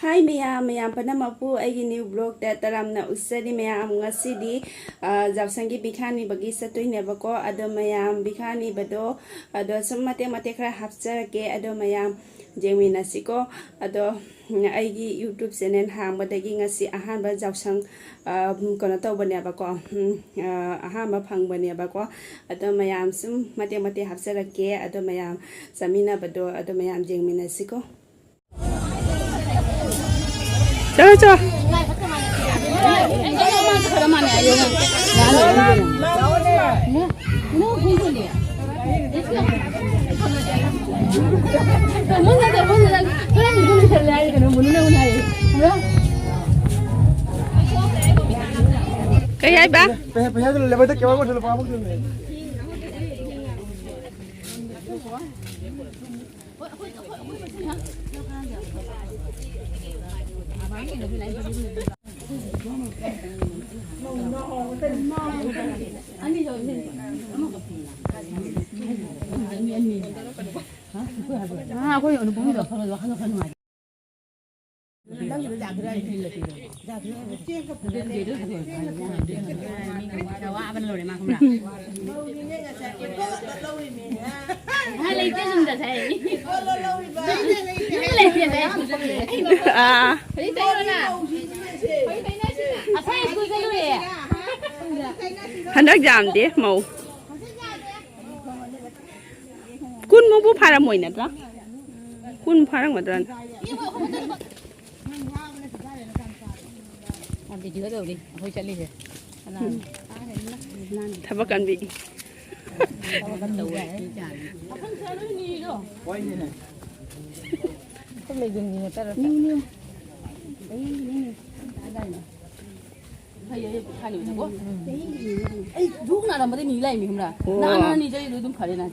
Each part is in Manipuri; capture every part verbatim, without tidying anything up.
ꯍꯥꯏ ꯃꯌꯥꯝ, ꯃꯌꯥꯝ ꯄꯨꯝꯅꯃꯛꯄꯨ ꯑꯩꯒꯤ new vlogꯇ ꯇꯔꯥꯝꯅ ꯑꯣꯛꯆꯔꯤ꯫ ꯃꯌꯥꯝ, ꯉꯁꯤꯗꯤ, ꯑ, ꯖꯥꯎꯁꯪꯒꯤ ꯕꯤꯈꯥ ꯅꯤꯕꯒꯤ ꯆꯠꯇꯣꯏꯅꯦꯕꯀꯣ꯫ ꯑꯗꯣ ꯃꯌꯥꯝ, ꯕꯤꯈꯥ ꯅꯤꯕꯗꯣ, ꯑꯗꯣ ꯁꯨꯝ ꯃꯇꯦꯛ ꯃꯇꯦꯛ ꯈꯔ ꯍꯥꯞꯆꯔꯛꯀꯦ꯫ ꯑꯗꯣ ꯃꯌꯥꯝ ꯌꯦꯡꯃꯤꯟꯅꯁꯤꯀꯣ꯫ ꯑꯗꯣ, ꯎꯝ, ꯑꯩꯒꯤ YouTube channel ꯍꯥꯡꯕꯗꯒꯤ ꯉꯁꯤ ꯑꯍꯥꯟꯕ ꯖꯥꯎꯁꯪ, ꯑ, ꯎꯝ, ꯀꯩꯅꯣ ꯇꯧꯕꯅꯦꯕꯀꯣ, ꯎꯝ, ꯑ, ꯑꯍꯥꯟꯕ ꯐꯪꯕꯅꯦꯕꯀꯣ꯫ ꯑꯗꯣ ꯃꯌꯥꯝ ꯁꯨꯝ ꯃꯇꯦꯛ ꯃꯇꯦꯛ ꯍꯥꯞꯆꯔꯛꯀꯦ꯫ ꯑꯗꯣ ꯃꯌꯥꯝ ꯆꯥꯃꯤꯟꯅꯕꯗꯣ, ꯑꯗꯣ ꯃꯌꯥꯝ ꯌꯦꯡꯃꯤꯟꯅꯁꯤꯀꯣ꯫ ꯆꯠꯂꯣ, ꯆꯠꯂꯣ꯫ ꯀꯩ ꯍꯥꯏꯕ? ꯄꯩꯁꯥ, ꯄꯩꯁꯥꯗꯨ ꯂꯦꯕꯔꯗ ꯀꯌꯥ ꯑꯣꯏꯔꯁꯨ ꯂꯨꯄꯥ ꯑꯃ ꯄꯤꯕꯅꯦ꯫ ꯑꯥ꯫ ꯍꯟꯗꯛ ꯌꯥꯝꯗꯦ ꯃꯧ꯫ ꯀꯨꯟꯃꯨꯛꯄꯨ ꯐꯥꯔꯝꯃꯣꯏ ꯅꯠꯇ꯭ꯔꯥ? ꯀꯨꯟ ꯐꯥꯔꯝꯒꯗ꯭ꯔꯥ? ꯚꯤꯗꯤꯑꯣ ꯇꯧꯔꯤ ꯑꯩꯈꯣꯏ ꯆꯠꯂꯤꯁꯦ꯫ ꯀꯅꯥꯅꯣ? ꯊꯕꯛ ꯀꯟꯕꯤ꯫ ꯊꯕꯛ ꯀꯟ ꯇꯧꯋꯦ꯫ ꯑꯩꯈꯣꯏ ꯂꯩꯗꯨꯅꯤ ꯅꯠꯇ꯭ꯔꯣ? ꯑꯩ ꯙꯨꯛ ꯅꯥꯔꯝꯕꯗꯩ ꯅꯤ ꯂꯥꯛꯏꯅꯤ ꯈꯪꯕ꯭ꯔꯥ? ꯑꯣ꯫ ꯅꯍꯥꯟ ꯅꯍꯥꯟ ꯅꯤ ꯆꯠꯂꯤꯗꯣ ꯑꯗꯨꯝ ꯐꯔꯦ ꯅꯍꯥꯟ꯫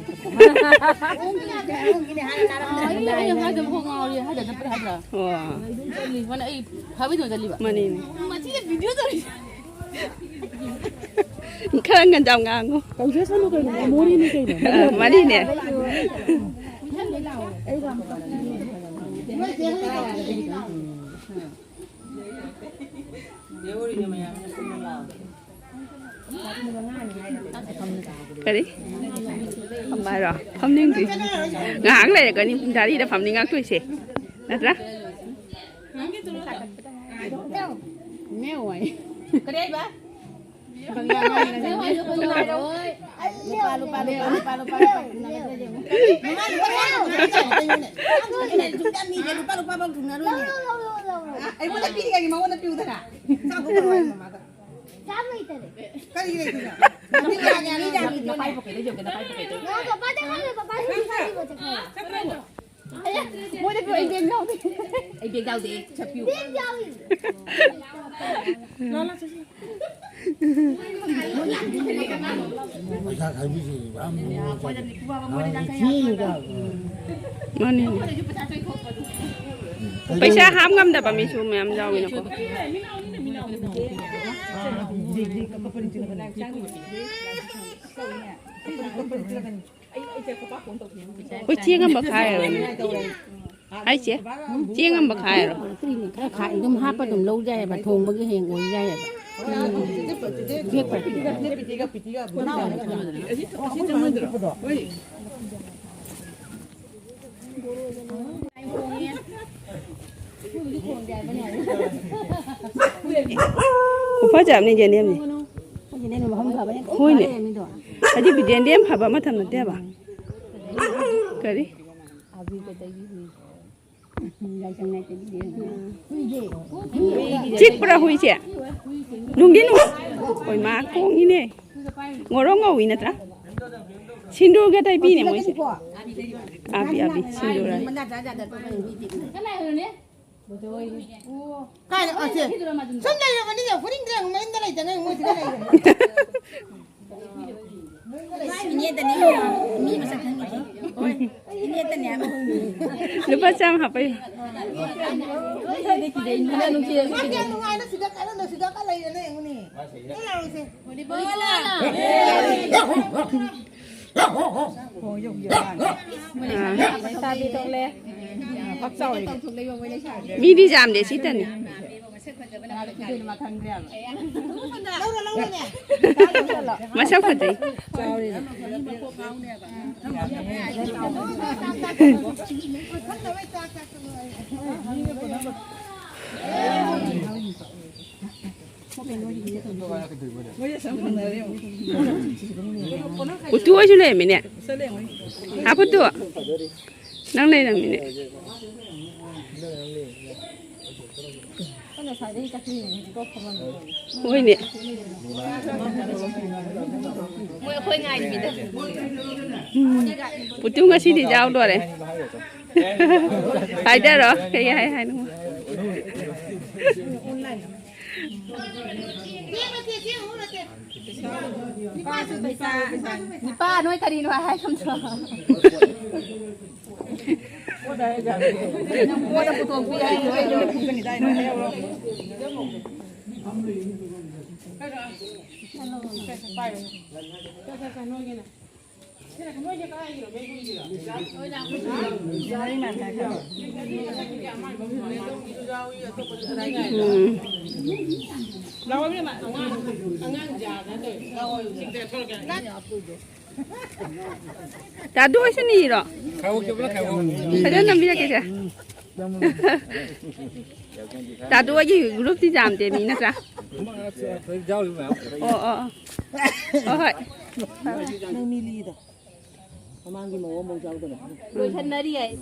ꯑꯩ, ꯑꯩ ꯍꯥꯏꯗꯕ ꯀꯣꯛ ꯉꯥꯎꯔꯤ, ꯍꯥꯏꯗ ꯆꯠꯄꯗ ꯍꯥꯏꯗ꯭ꯔꯥ? ꯑꯣ꯫ ꯑꯗꯨꯝ ꯆꯠꯂꯤ꯫ ꯃꯥꯅ ꯑꯩ ꯐꯥꯕꯩꯗꯧꯅ ꯆꯠꯂꯤꯕ꯫ ꯃꯥꯅꯦ꯫ ꯃꯁꯤꯗ ꯚꯤꯗꯤꯑꯣ ꯇꯧꯔꯤ꯫ ꯈꯔ ꯉꯟꯖꯥꯝ ꯉꯥꯡꯉꯨ꯫ ꯇꯧꯖꯁꯅꯨ ꯀꯩꯅꯣ, ꯃꯦꯃꯣꯔꯤꯅꯤ ꯀꯩꯅꯣ꯫ ꯑ, ꯃꯥꯅꯤꯅꯦ꯫ ꯑꯩ ꯋꯥ ꯑꯃ ꯇꯧꯒꯦ꯫ ꯀꯔꯤ? ꯐꯝꯕ ꯍꯥꯏꯔꯣ? ꯐꯝꯅꯤꯡꯗ꯭ꯔꯤ꯫ ꯉꯥꯏꯍꯥꯛ ꯂꯩꯔꯛꯀꯅꯤ ꯄꯨꯡ ꯇꯔꯦꯠꯇ ꯐꯝꯅꯤꯡꯉꯛꯇꯣꯏꯁꯦ꯫ ꯅꯠꯇ꯭ꯔꯥ? ꯀꯔꯤ ꯍꯥꯏꯕ? ꯂꯨꯄꯥ, ꯂꯨꯄꯥ, ꯂꯨꯄꯥ, ꯂꯨꯄꯥ, ꯂꯨꯄꯥ, ꯂꯨꯄꯥ, ꯂꯨꯄꯥ꯫ ꯃꯃꯥ, ꯂꯨꯄꯥ ꯆꯥꯝꯃ ꯈꯛꯇ ꯌꯣꯟꯅꯦ꯫ ꯂꯨꯄꯥ, ꯂꯨꯄꯥ ꯐꯥꯎ ꯊꯨꯡꯅꯔꯣꯏꯅꯦ꯫ ꯑꯩꯉꯣꯟꯗ ꯄꯤꯔꯤꯉꯩꯒꯤ ꯃꯉꯣꯟꯗ ꯄꯤꯌꯨꯗꯅ꯫ ꯆꯥꯛ ꯊꯣꯡꯉꯣ ꯍꯥꯏꯌꯨ ꯃꯃꯥꯗ꯫ ꯆꯥꯝꯃ ꯂꯩꯇꯔꯦ꯫ ꯀꯔꯤ ꯂꯩꯇ꯭ꯔꯤꯕ? ꯅꯄꯥꯏ ꯄꯣꯀꯦꯠꯇ ꯌꯣꯟꯒꯦ, ꯅꯄꯥꯏ ꯄꯣꯀꯦꯠꯇ꯫ ꯄꯄꯥꯗ ꯈꯪꯉꯦ, ꯄꯄꯥ ꯁꯨꯝ ꯆꯥꯔꯤꯕ ꯆꯠꯈ꯭ꯔꯦ꯫ ꯃꯣꯏꯗ ꯄꯤꯔꯛꯑꯣ, ꯑꯩ ꯕꯦꯒ ꯌꯥꯎꯗꯦ꯫ ꯑꯩ ꯕꯦꯒ ꯌꯥꯎꯗꯦ, ꯁꯠ ꯄꯤꯌꯨ꯫ ꯕꯦꯒ ꯌꯥꯎꯏ꯫ ꯄꯩꯁꯥ ꯈꯥꯏꯕꯤꯁꯤ ꯌꯥꯝ ꯅꯨꯡꯉꯥꯏꯇꯦ꯫ ꯃꯥꯅꯤ꯫ ꯄꯩꯁꯥ ꯍꯥꯞ ꯉꯝꯗꯕ ꯃꯤꯁꯨ ꯃꯌꯥꯝ ꯌꯥꯎꯋꯤꯅꯀꯣ꯫ ꯑꯩꯈꯣꯏ ꯆꯦꯡ ꯑꯃ ꯈꯥꯏꯔꯣꯅꯦ꯫ ꯍꯥꯏ ꯆꯦ, ꯆꯦꯡ ꯑꯃ ꯈꯥꯏꯔꯣ꯫ ꯈꯔ ꯈꯥꯏ-, ꯑꯗꯨꯝ ꯍꯥꯞꯄ ꯑꯗꯨꯝ ꯂꯧ ꯌꯥꯏꯑꯕ, ꯊꯣꯡꯕꯒꯤ ꯍꯌꯦꯡ ꯑꯣꯏ ꯌꯥꯏꯑꯕ꯫ ꯎꯝ꯫ ꯍꯦꯛꯄ꯫ ꯈꯨꯐꯖ ꯑꯃꯅꯤ ꯖꯦꯅꯦꯝꯅꯦ꯫ ꯍꯣꯏꯅꯦ꯫ ꯍꯧꯖꯤꯛ ꯖꯦꯟꯗꯦꯝ ꯐꯕ ꯃꯇꯝ ꯅꯠꯇꯦꯕ꯫ ꯀꯔꯤ? ꯆꯤꯛꯄ꯭ꯔꯥ ꯍꯨꯏꯁꯦ? ꯅꯨꯡꯗꯤ ꯅꯨꯡ-, ꯍꯣꯏ, ꯃꯥ ꯈꯣꯡꯉꯤꯅꯦ꯫ ꯉꯧꯔꯣꯛ ꯉꯧꯏ ꯅꯠꯇ꯭ꯔꯥ? ꯁꯤꯟꯗꯨꯔꯒ ꯇꯩꯕꯤꯅꯦ ꯃꯣꯏꯁꯦ꯫ ꯑꯥꯕꯤ, ꯑꯥꯕꯤ, ꯁꯤꯟꯗꯨꯔ꯫ ꯀꯥꯏꯗ? ꯑꯁꯦ꯫ ꯁꯨꯝ ꯂꯩꯔꯕꯅꯤꯅꯦ, ꯐꯨꯅꯤꯡꯗ꯭ꯔꯦ, ꯑꯃꯨꯛ ꯃꯌꯨꯝꯗ ꯂꯩꯇꯅ ꯑꯃꯨꯛ ꯃꯣꯏ ꯁꯤꯗ ꯂꯩꯔꯦ꯫ ꯏꯅꯦꯗꯅꯤ, ꯃꯤ ꯃꯁꯛ ꯈꯪꯉꯤꯁꯦ꯫ ꯍꯣꯏ, ꯏꯅꯦꯗꯅꯤ ꯍꯥꯏꯕ꯫ ꯂꯨꯄꯥ ꯆꯥꯝꯃ ꯍꯥꯞꯄꯛꯏ꯫ ꯅꯪꯗꯤ ꯌꯥꯝ ꯅꯨꯡꯉꯥꯏꯅ ꯁꯤꯗ ꯀꯥꯔꯛꯅ ꯁꯤꯗ ꯀ ꯂꯩꯔꯦꯅꯦ, ꯌꯦꯡꯉꯨꯅꯦ꯫ ꯆꯠꯂꯔꯣꯏꯁꯦ꯫ ꯃꯤꯗꯤ ꯌꯥꯝꯗꯦ ꯁꯤꯇꯅꯤ꯫ ꯃꯁꯛ ꯐꯖꯩ꯫ ꯎꯇꯨ ꯍꯣꯏꯁꯨ ꯂꯩꯔꯝꯃꯤꯅꯦ꯫ ꯍꯥ, ꯄꯨꯇꯨ? ꯅꯪ ꯂꯩꯔꯝꯃꯤꯅꯦ꯫ ꯍꯣꯏꯅꯦ꯫ ꯃꯣꯏ ꯑꯩꯈꯣꯏ ꯉꯥꯏꯔꯤꯃꯤꯗ꯫ ꯎꯝ꯫ ꯄꯨꯇꯨ ꯉꯁꯤꯗꯤ ꯌꯥꯎꯗꯣꯔꯦ꯫ ꯍꯥꯏꯗꯔꯣ꯫ ꯀꯩ ꯍꯥꯏ ꯍꯥꯏꯅꯣ? ꯅꯤꯄꯥ ꯅꯣꯏ ꯀꯔꯤꯅꯣ ꯍꯥꯏ ꯁꯨꯝ꯫ ꯄꯣꯠ ꯑꯃ ꯄꯨꯊꯣꯛꯄꯤ ꯍꯥꯏ ꯅꯣꯏ꯫ ꯎꯝ꯫ ꯇꯥꯗꯨ ꯍꯣꯏꯁꯨ ꯅꯤꯔꯣ? ꯐꯖꯅ ꯅꯝꯕꯤꯔꯛꯀꯦꯁꯦ꯫ ꯇꯥꯗꯨ ꯍꯣꯏꯒꯤ ꯒ꯭ꯔꯨꯞꯇꯤ ꯌꯥꯝꯗꯦ ꯃꯤ ꯅꯠꯇ꯭ꯔꯥ? ꯑꯣ, ꯑꯣ, ꯑꯣ꯫ ꯍꯣꯏ, ꯍꯣꯏ꯫ ꯅꯪ ꯃꯤ ꯂꯤꯗ꯫ ꯃꯃꯥꯡꯒꯤ ꯃꯧ ꯑꯃꯐꯥꯎ ꯌꯥꯎꯗꯅ꯫ ꯂꯣꯏꯁꯟꯅꯔꯤ ꯍꯥꯏ꯫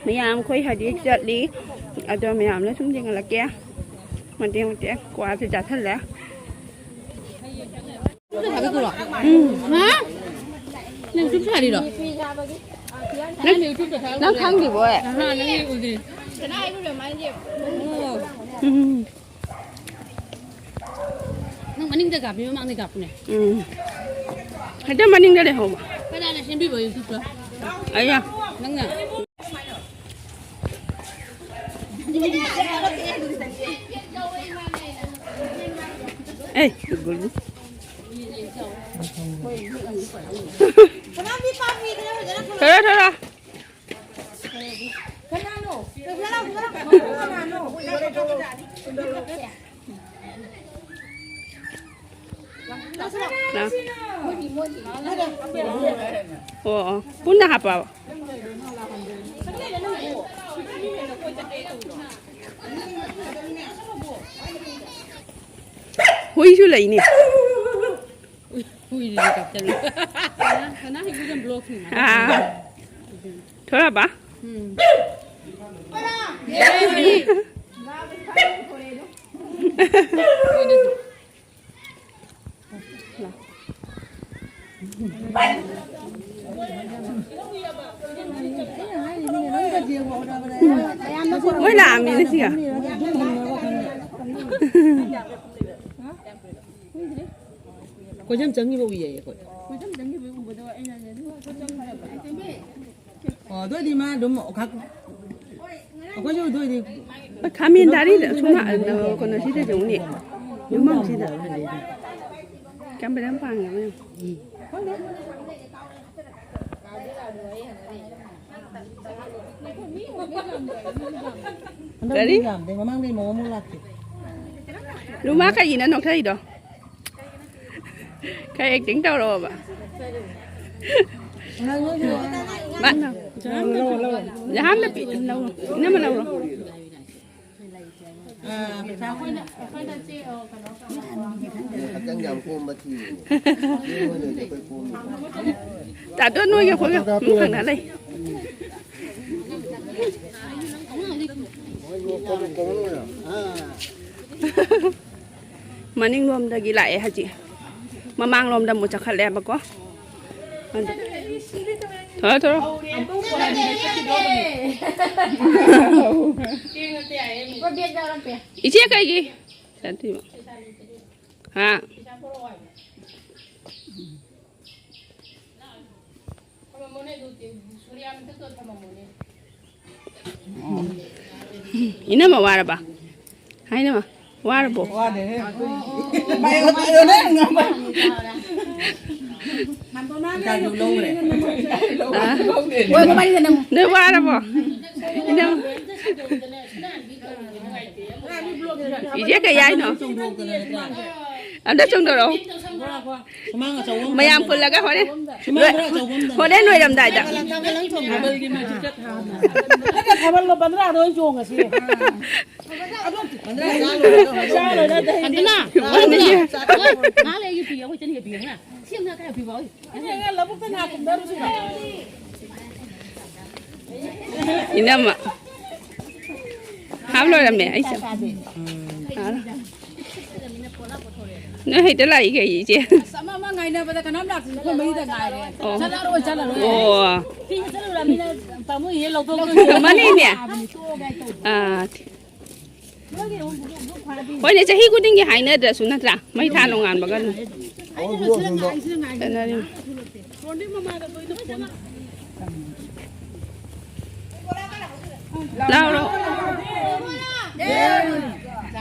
ꯃꯌꯥꯝ ꯑꯩꯈꯣꯏ ꯍꯧꯖꯤꯛ ꯆꯠꯂꯤ꯫ ꯑꯗꯣ ꯃꯌꯥꯝꯅ ꯁꯨꯝ ꯌꯦꯡꯍꯜꯂꯛꯀꯦ꯫ ꯃꯇꯦꯛ ꯃꯇꯦꯛ ꯀ꯭ꯋꯥꯁꯦ ꯆꯥꯁꯜꯂꯦ꯫ ꯎꯝ꯫ ꯍꯥ? ꯅꯪ ꯁꯨꯝ ꯁꯥꯔꯤꯔꯣ? ꯅꯪ, ꯅꯪ ꯈꯪꯗ꯭ꯔꯤꯕꯣꯏ? ꯑꯍꯥ, ꯅꯪ ꯎꯗ꯭ꯔꯤ꯫ ꯑꯣ꯫ ꯎꯝ꯫ ꯅꯪ ꯃꯅꯤꯡꯗ ꯀꯥꯞꯄꯤ, ꯃꯃꯥꯡꯗ ꯀꯥꯞꯄꯅꯦ? ꯎꯝ꯫ ꯍꯦꯛꯇ ꯃꯅꯤꯡꯗ ꯂꯩꯍꯧꯕ꯫ ꯀꯅꯥꯅ ꯁꯦꯝꯕꯤꯕ YouTube ꯇꯣ? ꯑꯩꯅ꯫ ꯅꯪꯅ? ꯑꯦ, ꯊꯣꯔꯣ, ꯊꯣꯔꯣ꯫ ꯂꯥꯎ꯫ ꯑꯣ, ꯑꯣ꯫ ꯄꯨꯟꯅ ꯍꯥꯞꯄꯕ? ꯍꯨꯏꯁꯨ ꯂꯩꯅꯦ꯫ ꯍꯨꯏꯗꯨꯗꯤ ꯀꯞꯇꯅ꯫ ꯀꯅꯥ ꯍꯦꯛ ꯍꯨꯏꯗ blockꯅꯤ꯫ ꯑꯥ꯫ ꯊꯣꯔꯛꯑꯕ? ꯎꯝ꯫ ꯃꯣꯏ ꯂꯥꯛꯑꯝꯃꯤꯅꯦ ꯁꯤꯒ꯫ ꯀꯣꯏꯆꯝ ꯆꯪꯈꯤꯕ ꯎꯏꯌꯦ ꯑꯩꯈꯣꯏ꯫ ꯑꯣ, ꯑꯗꯨ ꯑꯣꯏꯗꯤ ꯃꯥ ꯑꯗꯨꯝ ꯑꯣꯈꯥꯛ-, ꯑꯩꯈꯣꯏꯁꯨ ꯑꯗꯨ ꯑꯣꯏꯗꯤ ꯈꯥꯃꯦꯟ ꯗꯥꯔꯤꯗ ꯁꯨꯝ ꯍꯥ-, ꯀꯩꯅꯣ ꯁꯤꯗꯁꯨ ꯑꯃꯨꯛꯅꯦ꯫ ꯌꯨꯝꯐꯝꯁꯤꯗ꯫ ꯀꯌꯥꯝ ꯐꯖꯅ ꯄꯥꯟꯒꯦ ꯌꯦꯡꯉꯨ꯫ ꯍꯟꯗꯛ ꯀꯔꯤ? ꯃꯤ ꯌꯥꯝꯗꯦ, ꯃꯃꯥꯡꯗꯩ ꯃꯑꯣꯡ ꯑꯃ ꯂꯥꯛꯇꯦ꯫ ꯔꯨꯃꯥ ꯀꯩꯒꯤꯅꯣ ꯅꯣꯛꯊꯔꯤꯗꯣ? ꯈꯔ acting ꯇꯧꯔꯛꯑꯣꯕ꯫ ꯃꯥ-, ꯖꯍꯥꯟꯗ ꯄꯤ-, ꯂꯧꯔꯣ꯫ ꯏꯅꯝꯃ ꯂꯧꯔꯣ꯫ ꯑꯥ, ꯄꯩꯁꯥ ꯑꯩꯈꯣꯏꯅ, ꯑꯩꯈꯣꯏꯅ ꯆꯦ, ꯑ, ꯀꯩꯅꯣ ꯇꯧꯔꯒ ꯍꯛꯆꯥꯡ ꯌꯥꯝ ꯀꯣꯝꯕ ꯊꯤꯕꯅꯦ꯫ ꯅꯣꯏꯅ ꯑꯩꯈꯣꯏ ꯀꯣꯝꯃꯤ꯫ ꯇꯥꯗꯣ ꯅꯣꯏꯒ ꯑꯩꯈꯣꯏꯒ ꯑꯗꯨꯝ ꯊꯪꯅ ꯂꯩ꯫ ꯃꯅꯤꯡꯂꯣꯝꯗꯒꯤ ꯂꯥꯛꯑꯦ ꯍꯧꯖꯤꯛ꯫ ꯃꯃꯥꯡꯂꯣꯝꯗ ꯑꯃꯨꯛ ꯆꯠꯈꯠꯂꯦꯕꯀꯣ꯫ ꯑꯗꯨ-, ꯊꯣꯔꯣ, ꯊꯣꯔꯣ꯫ ꯏꯆꯦ ꯀꯩꯒꯤ ꯆꯠꯇ꯭ꯔꯤꯕ? ꯍꯥ? ꯏꯅꯝꯃ ꯋꯥꯔꯕ? ꯍꯥꯏꯅꯃ꯫ ꯋꯥꯔꯕꯣ? ꯋꯥꯗꯦꯍꯦ꯫ ꯃꯥꯏ ꯑꯣꯟꯊꯣꯛꯑꯣꯅꯦ, ꯉꯝꯃꯣꯏ꯫ ꯏꯟꯇꯔꯚ꯭ꯌꯨ ꯂꯧꯈ꯭ꯔꯦ꯫ ꯑ? ꯂꯧꯗꯦ꯫ ꯅꯣꯏ ꯋꯥꯔꯕꯣ? ꯏꯅꯝ-, ꯏꯆꯦ ꯀꯩ ꯍꯥꯏꯅꯣ? ꯆꯣꯡꯊꯣꯛꯇꯅ ꯅꯠꯇ꯭ꯔꯥ? ꯑꯝꯇ ꯆꯣꯡꯊꯣꯔꯛꯑꯣ꯫ ꯁꯨꯃꯥꯡ ꯑꯆꯧꯕ ꯑꯃ ꯃꯌꯥꯝ ꯈꯟꯗꯅ꯫ ꯄꯨꯜꯂꯒ ꯍꯣꯔꯦꯟ ꯁꯨꯃꯥꯡ ꯂꯣꯏ-, ꯈꯔ ꯑꯆꯧꯕ ꯑꯃꯗꯅ꯫ ꯍꯣꯔꯦꯟ ꯂꯣꯏꯔꯝꯗꯥꯏꯗ꯫ ꯊꯥꯕꯜꯒꯤ ꯃꯆꯤꯠ ꯆꯠ ꯊꯥꯕꯅ꯫ ꯅꯠꯇꯦ, ꯊꯥꯕꯜꯗꯣ ꯄꯟꯗ꯭ꯔꯥꯗ ꯑꯣꯏꯅ ꯆꯣꯡꯉꯁꯤ꯫ ꯄꯟꯗ꯭ꯔꯥ ꯆꯥ ꯂꯣꯏꯔꯒ ꯍꯣꯔꯦꯟ ꯆꯥ ꯂꯣꯏꯔꯒ ꯑꯗꯩꯗꯤ ꯄꯟꯗꯅ! ꯉꯥꯏꯍꯥꯛ ꯂꯩ ꯌꯨꯄꯤ ꯌꯥꯎ, ꯏꯆꯟ ꯌꯨꯄꯤ ꯌꯥꯎ꯫ ꯁꯤ ꯑꯃꯅ ꯀꯥꯏ ꯌꯨꯄꯤ ꯌꯥꯎ? ꯂꯧꯕꯨꯛꯇ ꯉꯥ ꯀꯨꯝꯊꯔꯨꯁꯤꯔꯣ? ꯏꯅꯝꯃ꯫ ꯍꯥꯞ ꯂꯣꯏꯔꯝꯃꯦ, ꯑꯩꯁꯨ꯫ ꯅꯣꯏ ꯍꯦꯛꯇ ꯂꯥꯛꯏ ꯀꯩ, ꯏꯆꯦ? ꯑꯁ, ꯑꯃ, ꯑꯃ ꯉꯥꯏꯅꯕꯗ ꯀꯅꯥꯝ ꯂꯥꯛꯇ꯭ꯔꯤꯁꯦ ꯑꯩꯈꯣꯏ ꯃꯔꯤꯗ ꯉꯥꯏꯔꯦ꯫ ꯑꯣ꯫ ꯆꯠꯂꯔꯣꯏ, ꯆꯠꯂꯔꯣꯏ꯫ ꯑꯣ꯫ ꯐꯤꯁꯦ ꯆꯠꯂꯨꯔꯃꯤꯅ ꯇꯥꯃꯣ ꯍꯦꯛ ꯂꯧꯊꯣꯛ-, ꯃꯥꯅꯤꯅꯦ꯫ ꯇꯣꯛꯑꯣ ꯀꯥꯏ ꯇꯧ꯫ ꯑꯥ꯫ ꯅꯣꯏꯒꯤ ꯑꯃꯨꯛ ꯒ꯭ꯔꯨꯞ ꯐꯥꯗꯤ꯫ ꯍꯣꯏꯅꯦ, ꯆꯍꯤ ꯈꯨꯗꯤꯡꯒꯤ ꯍꯥꯏꯅꯗ꯭ꯔꯁꯨ ꯅꯠꯇ꯭ꯔꯥ? ꯃꯩ ꯊꯥ ꯅꯣꯡꯉꯥꯟꯕꯒ ꯑꯗꯨꯝ ꯑꯩꯁꯤꯅ ꯉꯥꯏ-, ꯑꯩꯁꯤꯅ ꯉꯥꯏ-, ꯆꯠꯅꯔꯤꯅꯤ꯫ ꯐꯣꯟꯗꯤ ꯃꯃꯥꯗ ꯂꯣꯏꯅ ꯐꯣꯟ꯫ ꯂꯥꯎꯔꯣ꯫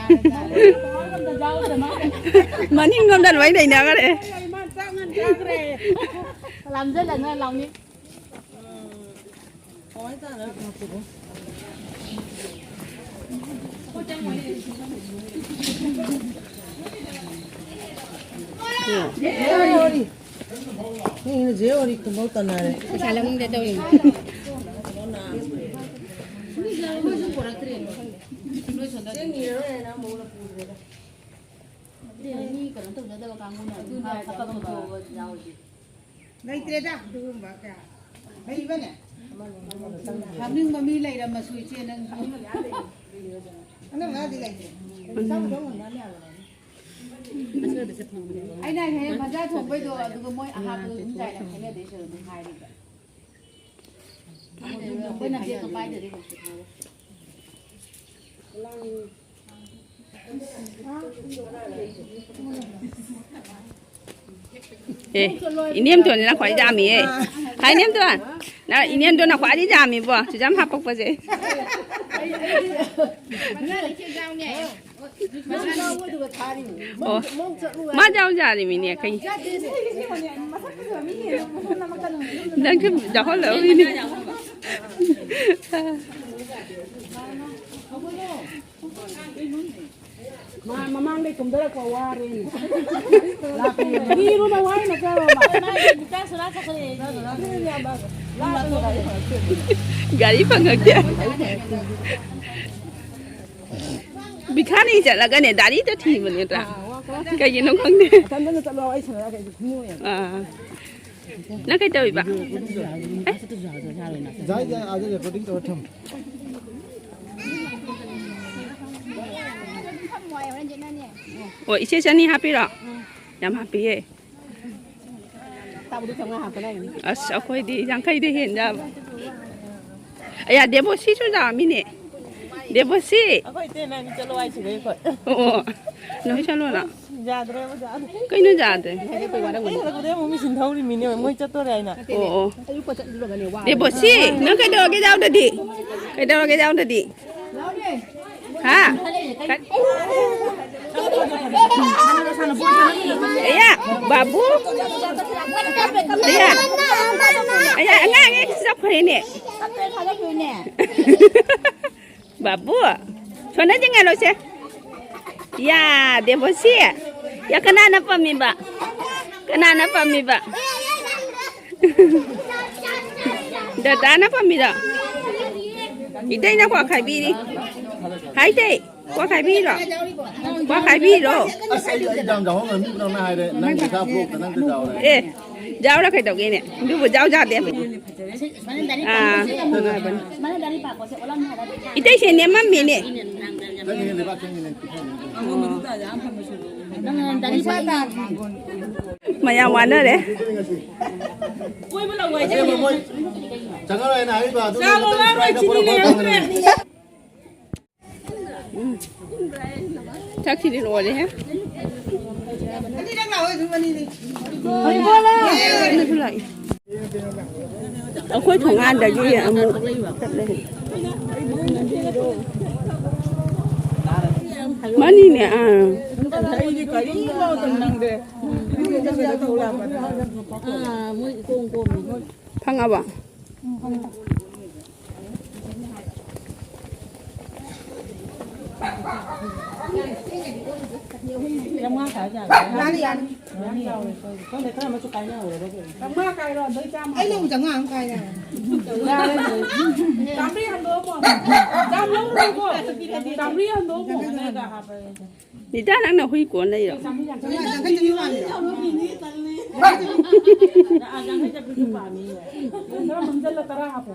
ꯃꯅꯤꯡꯂꯣꯝꯗ ꯂꯣꯏ ꯂꯩꯅꯈ꯭ꯔꯦ꯫ ꯂꯥꯝꯖꯜꯂꯒ ꯂꯥꯎꯅꯤꯡ꯫ ꯃꯤꯅ ꯖꯦ ꯑꯣꯏꯔꯤ ꯈꯨꯝꯕꯧ ꯇꯟꯅꯔꯦ꯫ ꯄꯩꯁꯥ ꯂꯧꯅꯤꯡꯗꯦ ꯇꯧꯔꯤꯅꯦ꯫ ꯆꯦꯡ ꯅꯤꯔꯔꯣꯏ ꯍꯥꯏꯅ ꯑꯃꯕꯧ ꯄꯨꯗ꯭ꯔꯦꯗ꯫ ꯑꯗꯨꯅꯦ, ꯃꯤ ꯀꯩꯅꯣ ꯇꯧꯅꯗꯕ ꯀꯥꯡꯕꯨꯅ ꯑꯗꯨꯝ ꯍꯥꯞꯄ ꯉꯝꯕ ꯌꯥꯎꯔꯗꯤ꯫ ꯂꯩꯇ꯭ꯔꯦꯗ ꯑꯗꯨꯒꯨꯝꯕ ꯀꯌꯥ꯫ ꯂꯩꯕꯅꯦ? ꯍꯥꯞꯅꯤꯡꯕ ꯃꯤ ꯂꯩꯔꯝꯃꯁꯨ ꯏꯆꯦ ꯅꯪ꯫ ꯑꯅꯝꯕꯅꯗꯤ ꯂꯩꯇ꯭ꯔꯦ꯫ ꯆꯥꯕꯗꯣ ꯉꯝꯅꯅꯦ ꯍꯥꯏꯕ꯫ ꯑꯩꯅ ꯍꯦꯛ ꯃꯖꯥ ꯊꯣꯡꯕꯩꯗꯣ ꯑꯗꯨꯒ ꯃꯣꯏ ꯑꯍꯥꯞꯄꯗꯣ ꯑꯗꯨꯝ ꯆꯥꯏꯔ ꯈꯦꯠꯅꯗꯦ ꯁꯤꯗ ꯑꯗꯨꯝ ꯍꯥꯏꯔꯤꯕ꯫ ꯑꯩꯈꯣꯏꯅ ꯕꯦꯒꯇꯣ ꯄꯥꯏꯗ꯭ꯔꯗꯤ ꯀꯩꯁꯨ ꯈꯪꯉꯣꯏ꯫ ꯑꯦ, ꯏꯅꯦꯝꯇꯣꯟꯁꯤꯅ ꯈ꯭ꯋꯥꯏ ꯌꯥꯝꯃꯤꯌꯦ꯫ ꯍꯥꯏ, ꯏꯅꯦꯝꯇꯣꯟ, ꯅꯪ ꯏꯅꯦꯝꯇꯣꯟꯅ ꯈ꯭ꯋꯥꯏꯗꯒꯤ ꯌꯥꯝꯃꯤꯕꯣ, ꯆꯨꯖꯥꯝ ꯍꯥꯞꯄꯛꯄꯁꯦ꯫ ꯃꯉꯥ ꯂꯩꯁꯦ ꯌꯥꯎꯅꯦ꯫ ꯑꯣ, ꯃꯥ ꯌꯥꯎ ꯌꯥꯔꯤꯃꯤꯅꯦ ꯀꯩ꯫ ꯅꯪꯁꯨ ꯌꯥꯎꯍꯜꯂꯧꯔꯤꯅꯦ꯫ ꯃꯥ ꯃꯃꯥꯡꯗꯩ ꯀꯨꯝꯊꯔꯛꯄ ꯋꯥꯔꯦꯅꯦ꯫ ꯂꯥꯛꯄꯅꯦ꯫ ꯃꯤꯔꯨꯅ ꯋꯥꯏꯅ ꯆꯠꯂꯣꯕ꯫ ꯒꯥꯔꯤ ꯐꯪꯉꯛꯇꯦ꯫ ꯕꯤꯈꯥꯅꯤ ꯆꯠꯂꯒꯅꯦ ꯗꯥꯔꯤꯗ ꯊꯤꯕꯅꯦ ꯅꯠꯇ꯭ꯔꯥ? ꯀꯩꯒꯤꯅꯣ ꯈꯪꯗꯦ꯫ ꯃꯊꯟꯗꯅ ꯆꯠꯂꯣ, ꯑꯩ ꯁꯥꯟꯅꯔꯒ ꯑꯩꯁꯨ ꯈꯨꯝꯃꯣꯏ꯫ ꯑꯥ꯫ ꯅꯪ ꯀꯩ ꯇꯧꯔꯤꯕ? ꯖꯥꯏ, ꯖꯥꯏ, ꯑꯥꯗ recording ꯇꯧꯔ ꯊꯝꯃꯨ꯫ ꯑꯣ, ꯏꯆꯦ ꯆꯅꯤ ꯍꯥꯞꯄꯤꯔꯣ? ꯌꯥꯝ ꯍꯥꯞꯄꯤꯌꯦ꯫ ꯑꯁ, ꯑꯩꯈꯣꯏꯗꯤ ꯌꯥꯡꯈꯩꯗ ꯍꯦꯟ ꯌꯥꯕ꯫ ꯑꯌꯥ, ꯗꯦꯕꯣꯁꯤꯁꯨ ꯂꯥꯛꯑꯝꯃꯤꯅꯦ꯫ ꯗꯦꯕꯣꯁꯤ! ꯑꯩꯈꯣꯏ ꯏꯇꯩ ꯅꯪ ꯆꯠꯂꯣ ꯍꯥꯏꯁꯤꯗꯤ ꯑꯩꯈꯣꯏ꯫ ꯑꯣ, ꯑꯣ꯫ ꯅꯣꯏ ꯆꯠꯂꯣꯅ꯫ ꯌꯥꯗ꯭ꯔꯦꯕ, ꯌꯥꯗ꯭ꯔꯦ꯫ ꯀꯩꯅꯣ ꯌꯥꯗ꯭ꯔꯦ? ꯑꯩ ꯍꯜꯂꯛꯄꯗꯩ ꯑꯃꯨꯛ ꯃꯤ ꯁꯤꯟꯊꯧꯔꯤꯃꯤꯅꯦ, ꯃꯣꯏ ꯆꯠꯇꯣꯔꯦ ꯍꯥꯏꯅ꯫ ꯑꯣ, ꯑꯣ꯫ ꯗꯦꯕꯣꯁꯤ, ꯅꯪ ꯀꯩꯗꯧꯔꯒꯦ ꯌꯥꯎꯗꯗꯤ? ꯀꯩꯗꯧꯔꯒꯦ ꯌꯥꯎꯗꯗꯤ? ꯍꯥ? ꯑꯌꯥ, ꯕꯥꯕꯨ? ꯑꯌꯥ, ꯑꯌꯥ, ꯑꯉꯥꯡ ꯑꯅꯤ ꯆꯠꯈ꯭ꯔꯦꯅꯦ꯫ ꯕꯥꯕꯨ, ꯁꯣꯅꯥ ꯌꯦꯡꯍꯜꯂꯣꯁꯦ꯫ ꯌꯥ, ꯗꯦꯕꯣꯁꯤ꯫ ꯌꯥ, ꯀꯅꯥꯅ ꯄꯝꯃꯤꯕ? ꯀꯅꯥꯅ ꯄꯝꯃꯤꯕ? ꯗꯗꯥꯅ ꯄꯝꯃꯤꯔꯣ? ꯏꯇꯩꯅ ꯀ꯭ꯋꯥ ꯈꯥꯏꯕꯤꯔꯤ꯫ ꯍꯥꯏ, ꯏꯇꯩ, ꯀ꯭ꯋꯥ ꯈꯥꯏꯕꯤꯔꯣ? ꯀ꯭ꯋꯥ ꯈꯥꯏꯕꯤꯔꯣ? ꯑꯁ, ꯑꯩ, ꯑꯩ ꯌꯥꯝ ꯆꯥꯎꯍꯧꯅ ꯃꯤ ꯄꯨꯝꯅꯃꯛꯅ ꯍꯥꯏꯔꯦ, ꯅꯪ ꯏꯁꯥ ꯕ꯭ꯂꯣꯛꯇ ꯅꯪ ꯆꯥꯎꯔꯦ꯫ ꯑꯦ, ꯌꯥꯎꯔ ꯀꯩꯗꯧꯒꯦꯅꯦ? ꯑꯗꯨꯕꯨ ꯌꯥꯎ ꯌꯥꯗꯦ꯫ ꯑꯥ, ꯅꯨꯡꯉꯥꯏꯕꯅꯤ꯫ ꯏꯇꯩꯁꯦ ꯅꯦꯝꯃꯝꯃꯤꯅꯦ꯫ ꯃꯌꯥꯝ ꯋꯥꯅꯔꯦ꯫ ꯆꯪꯉꯔꯣꯏꯅ ꯍꯥꯏꯔꯤꯕ ꯑꯗꯨ ꯆꯥꯛꯁꯤꯗꯤ ꯂꯣꯏꯔꯦꯍꯦ꯫ ꯑꯩꯈꯣꯏ ꯊꯣꯡꯒꯥꯟꯗꯒꯤ ꯑꯃꯨꯛ ꯆꯠꯂꯦ꯫ ꯃꯥꯅꯤꯅꯦ, ꯑꯥ꯫ ꯑꯩꯗꯤ ꯀꯔꯤꯝ ꯂꯧꯗꯅ ꯅꯪꯗꯦ꯫ ꯑꯥ, ꯃꯣꯏ ꯏꯀꯣꯝ ꯀꯣꯝꯃꯤ꯫ ꯐꯪꯉꯕ? ꯆꯥꯝꯃꯉꯥ ꯈꯥꯏ ꯌꯥꯔꯦ꯫ ꯌꯥꯅꯤ, ꯌꯥꯅꯤ꯫ ꯈꯪꯗꯦ, ꯈꯔ ꯑꯃꯁꯨ ꯀꯥꯏꯅꯍꯧꯔꯒ ꯀꯩꯅꯣ꯫ ꯆꯥꯝꯃꯉꯥ ꯀꯥꯏꯔꯣ, ꯑꯗꯩ ꯆꯥꯝꯃ꯫ ꯑꯩꯅ ꯑꯃꯨꯛ ꯆꯥꯝꯃꯉꯥ ꯑꯃ ꯀꯥꯏꯔꯦ꯫ ꯌꯥꯔꯦ, ꯂꯣꯏꯔꯦ꯫ ꯆꯥꯝꯃꯔꯤ ꯍꯟꯗꯣꯛꯑꯝꯃꯣ꯫ ꯆꯥꯝ ꯂꯧꯔꯨꯅꯨꯀꯣ꯫ ꯆꯥꯝꯃꯔꯤ ꯍꯟꯗꯣꯛꯑꯝꯃꯣ꯫ ꯅꯤꯇꯥ, ꯅꯪꯅ ꯍꯨꯏ ꯀꯣꯟ ꯂꯩꯔꯣ? ꯆꯥꯝꯃꯔꯤ ꯌꯥꯡꯈꯩ꯫ ꯆꯥꯝꯃꯔꯤ ꯌꯥꯡꯈꯩ ꯄꯥꯝꯃꯤꯔꯣ? ꯌꯥꯡꯈꯩ ꯆꯠꯄꯤꯁꯨ ꯄꯥꯝꯃꯤ꯫ ꯈꯔ ꯃꯝꯖꯜꯂ ꯇꯔꯥ ꯍꯥꯞꯄꯣ꯫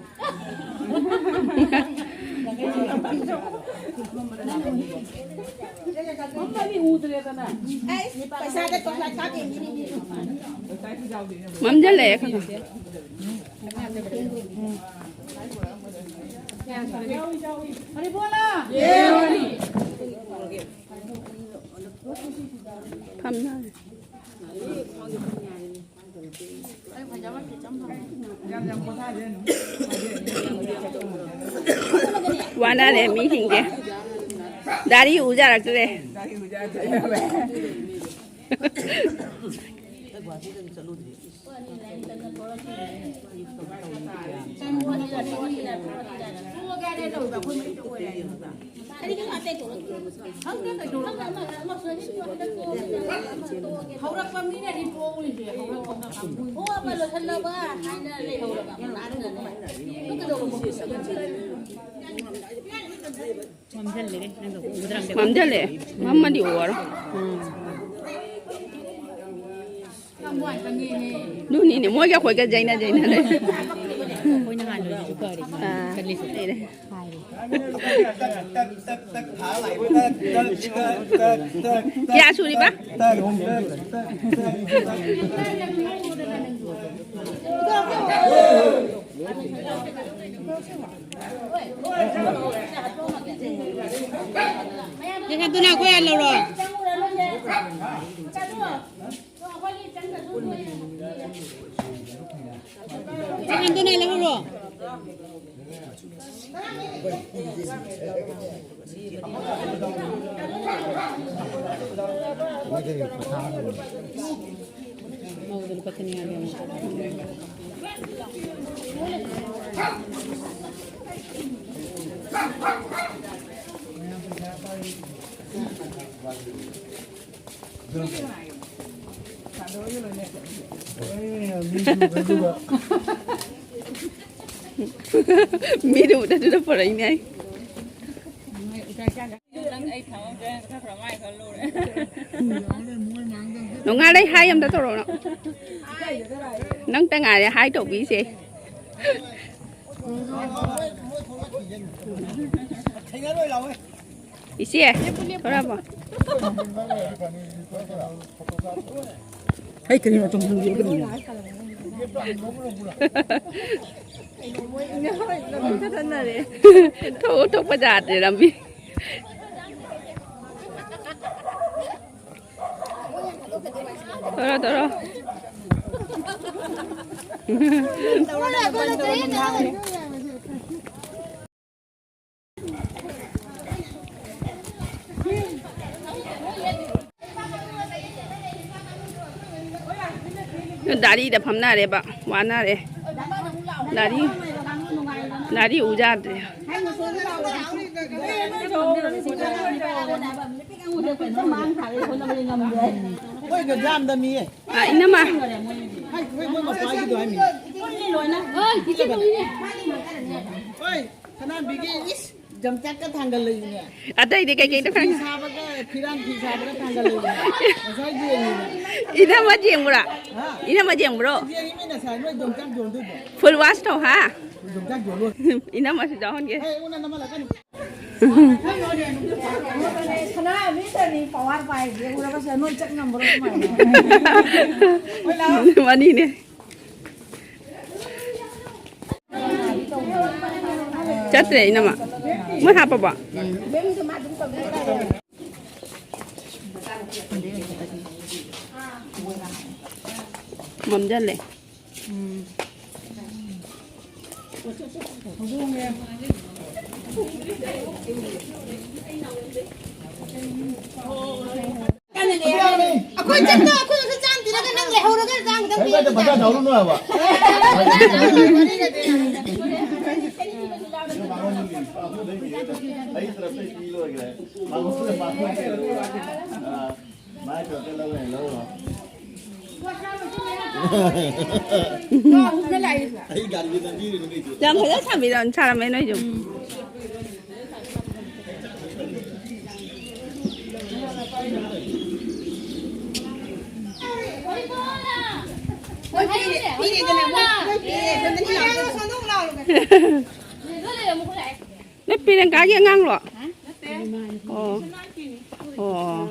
ꯃꯝꯃꯗꯤ ꯎꯗ꯭ꯔꯦꯗꯅ꯫ ꯑꯩꯁ, ꯄꯩꯁꯥꯗ ꯇꯣꯛꯂ ꯀꯥꯞꯄꯤꯅꯤꯅꯦ꯫ ꯃꯝꯖꯜꯂꯛꯑꯦ ꯈꯔ ꯈꯔ꯫ ꯌꯥꯎꯏ, ꯌꯥꯎꯏ꯫ ꯍꯔꯤꯕꯣꯂꯥ! ꯐꯝꯅꯔꯦ꯫ ꯋꯥꯅꯔꯦ ꯃꯤꯁꯤꯡꯁꯦ꯫ ꯗꯥꯔꯤ ꯎꯖꯔꯛꯇ꯭ꯔꯦ꯫ ꯍꯧꯔꯛꯄ ꯃꯤꯅꯗꯤ ꯄꯣꯛꯎꯔꯤꯁꯦ, ꯍꯧꯔꯛꯄ ꯀꯥꯡꯕꯨ꯫ ꯄꯣꯛꯑꯕ ꯂꯣꯏꯁꯜꯂꯕ ꯍꯥꯏꯅ ꯂꯩꯍꯧꯔꯕ ꯀꯅꯥꯝꯇꯅꯅꯦ꯫ ꯃꯝꯁꯤꯜꯂꯦ꯫ ꯃꯝꯃꯗꯤ ꯎꯔꯔꯣꯏ꯫ ꯑꯗꯨꯅꯤꯅꯦ, ꯃꯣꯏꯒ ꯑꯩꯈꯣꯏꯒ ꯌꯩꯅ ꯌꯩꯅ ꯂꯩ꯫ ꯑꯩꯈꯣꯏꯅ ꯍꯥꯟꯅ ꯂꯣꯏꯁꯤꯁꯨ ꯐꯔꯦ꯫ ꯑꯥ, ꯂꯩꯔꯦ꯫ ꯀꯌꯥ ꯁꯨꯔꯤꯕ? ꯆꯦ ꯁꯟꯇꯨꯅꯥ, ꯑꯩꯈꯣꯏ ꯍꯥꯟꯅ ꯂꯧꯔꯣ꯫ ꯆꯦ ꯁꯟꯇꯨꯅꯥ, ꯂꯧꯔꯣ꯫ ꯃꯤꯗꯨ ꯎꯗꯗꯨꯅ ꯄꯨꯔꯛꯏꯅꯦ ꯑꯩ꯫ ꯅꯣꯡꯉꯥꯜꯂꯩ ꯍꯥꯏ ꯑꯝꯇ ꯇꯧꯔꯛꯑꯣ ꯅꯪ꯫ ꯅꯪꯇ ꯉꯥꯏꯔꯦ ꯍꯥꯏ ꯇꯧꯕꯤꯁꯦ꯫ ꯏꯆꯦ, ꯊꯣꯔꯛꯑꯣ꯫ ꯑꯩ ꯀꯔꯤꯅꯣ ꯇꯧꯍꯟꯒꯦ, ꯀꯔꯤꯅꯣ? ꯊꯣꯛ ꯊꯣꯛꯄ ꯌꯥꯗ꯭ꯔꯦ ꯂꯝꯕꯤ꯫ ꯇꯧꯔꯣ, ꯇꯧꯔꯣ꯫ ꯗꯥꯔꯤꯗ ꯐꯝꯅꯔꯦꯕ, ꯋꯥꯅꯔꯦ꯫ ꯗꯥꯔꯤ, ꯗꯥꯔꯤ ꯎ ꯌꯥꯗ꯭ꯔꯦ꯫ ꯑꯩꯈꯣꯏꯒ ꯌꯥꯝꯗ ꯃꯤꯌꯦ꯫ ꯑ, ꯏꯅꯝꯃ꯫ ꯍꯥꯏ, ꯍꯣꯏ, ꯃꯣꯏ ꯃꯄꯥꯒꯤꯗꯣ ꯍꯥꯏꯃꯤ꯫ ꯍꯣꯏ, ꯁꯅꯥꯝꯕꯤꯒꯤ ꯏꯁ, ꯌꯣꯡꯆꯥꯛꯀ ꯊꯥꯡꯒꯠꯂꯛꯏꯅꯦ꯫ ꯑꯇꯩꯗꯤ ꯀꯩꯀꯩꯅꯣ ꯐꯤ ꯈꯪ- ꯁꯥꯕꯒ, ꯐꯤꯔꯥꯟ ꯐꯤ ꯁꯥꯕꯒ ꯊꯥꯡꯒꯠꯂꯛꯏꯅꯦ꯫ ꯉꯁꯥꯏ ꯌꯦꯡꯉꯤꯅꯦ꯫ ꯏꯅꯝꯃ ꯌꯦꯡꯕ꯭ꯔꯥ? ꯍꯥ? ꯏꯅꯝꯃ ꯌꯦꯡꯕ꯭ꯔꯣ? ꯌꯦꯡꯉꯤꯃꯤ ꯉꯁꯥꯏ ꯅꯣꯏ ꯌꯣꯡꯆꯥꯛ ꯌꯣꯟꯗꯣꯏꯕꯣ? Full wash ꯇꯧ, ꯍꯥ? ꯌꯣꯡꯆꯥꯛ ꯌꯣꯜꯂꯣꯏ꯫ ꯏꯅꯝꯃꯁꯨ ꯌꯥꯎꯍꯟꯒꯦ꯫ ꯍꯦ, ꯑꯩꯉꯣꯟꯗ ꯅꯝꯍꯜꯂꯛꯀꯅꯨ꯫ ꯁꯅꯥ ꯃꯤꯇꯅꯤ ꯄꯋꯥꯔ ꯄꯥꯏꯁꯦ ꯎꯔꯒꯁꯨ ꯅꯣꯏ ꯆꯠ ꯉꯝꯕ꯭ꯔꯣ ꯀꯃꯥꯏꯅ? ꯍꯣꯏ, ꯂꯥꯛꯑꯣ꯫ ꯃꯅꯤꯅꯦ꯫ ꯆꯠꯇ꯭ꯔꯦ, ꯏꯅꯝꯃ꯫ ꯃꯣꯏ ꯍꯥꯞꯄꯕꯣ? ꯃꯝꯖꯜꯂꯦ꯫ ꯑꯩꯈꯣꯏ ꯆꯠꯇꯣ, ꯑꯩꯈꯣꯏꯁꯨ ꯆꯥꯝꯗ꯭ꯔꯒ ꯅꯪ ꯂꯩꯍꯧꯔꯒ ꯆꯥꯝꯗꯪ ꯀꯩꯝꯇ ꯄꯩꯁꯥ ꯇꯧꯔꯨꯅꯨ ꯍꯥꯏꯕ꯫ ꯑꯩ ꯇꯔꯞꯇꯩ ꯄꯤ ꯂꯣꯏꯈ꯭ꯔꯦ꯫ ꯃꯥꯉꯣꯟꯗ ꯃꯥꯉꯣꯟꯗ ꯃꯥꯏ ꯇꯧꯔꯒ ꯂꯧꯔꯦ, ꯂꯧꯔꯣ꯫ ꯑꯩ ꯒꯥꯔꯤꯗ ꯅꯝꯕꯤꯔꯤꯅꯤ ꯀꯩꯅꯣ꯫ ꯌꯥꯝ ꯐꯖꯅ ꯁꯥꯕꯤꯔꯝ-, ꯁꯥꯔꯝꯃꯦ ꯅꯣꯏꯁꯨ꯫ ꯅꯣꯏ ꯄꯤꯔꯦ, ꯄꯤꯔꯦꯗꯅ ꯃꯣꯏ, ꯅꯣꯏ ꯄꯤꯔꯦ, ꯁꯣꯝꯗ ꯂꯥꯛꯑꯣ꯫ ꯅꯣꯏ ꯄꯤꯔꯦ, ꯀꯥꯒꯤ ꯑꯉꯥꯡꯂꯣ? ꯑꯣ꯫ ꯑꯣ꯫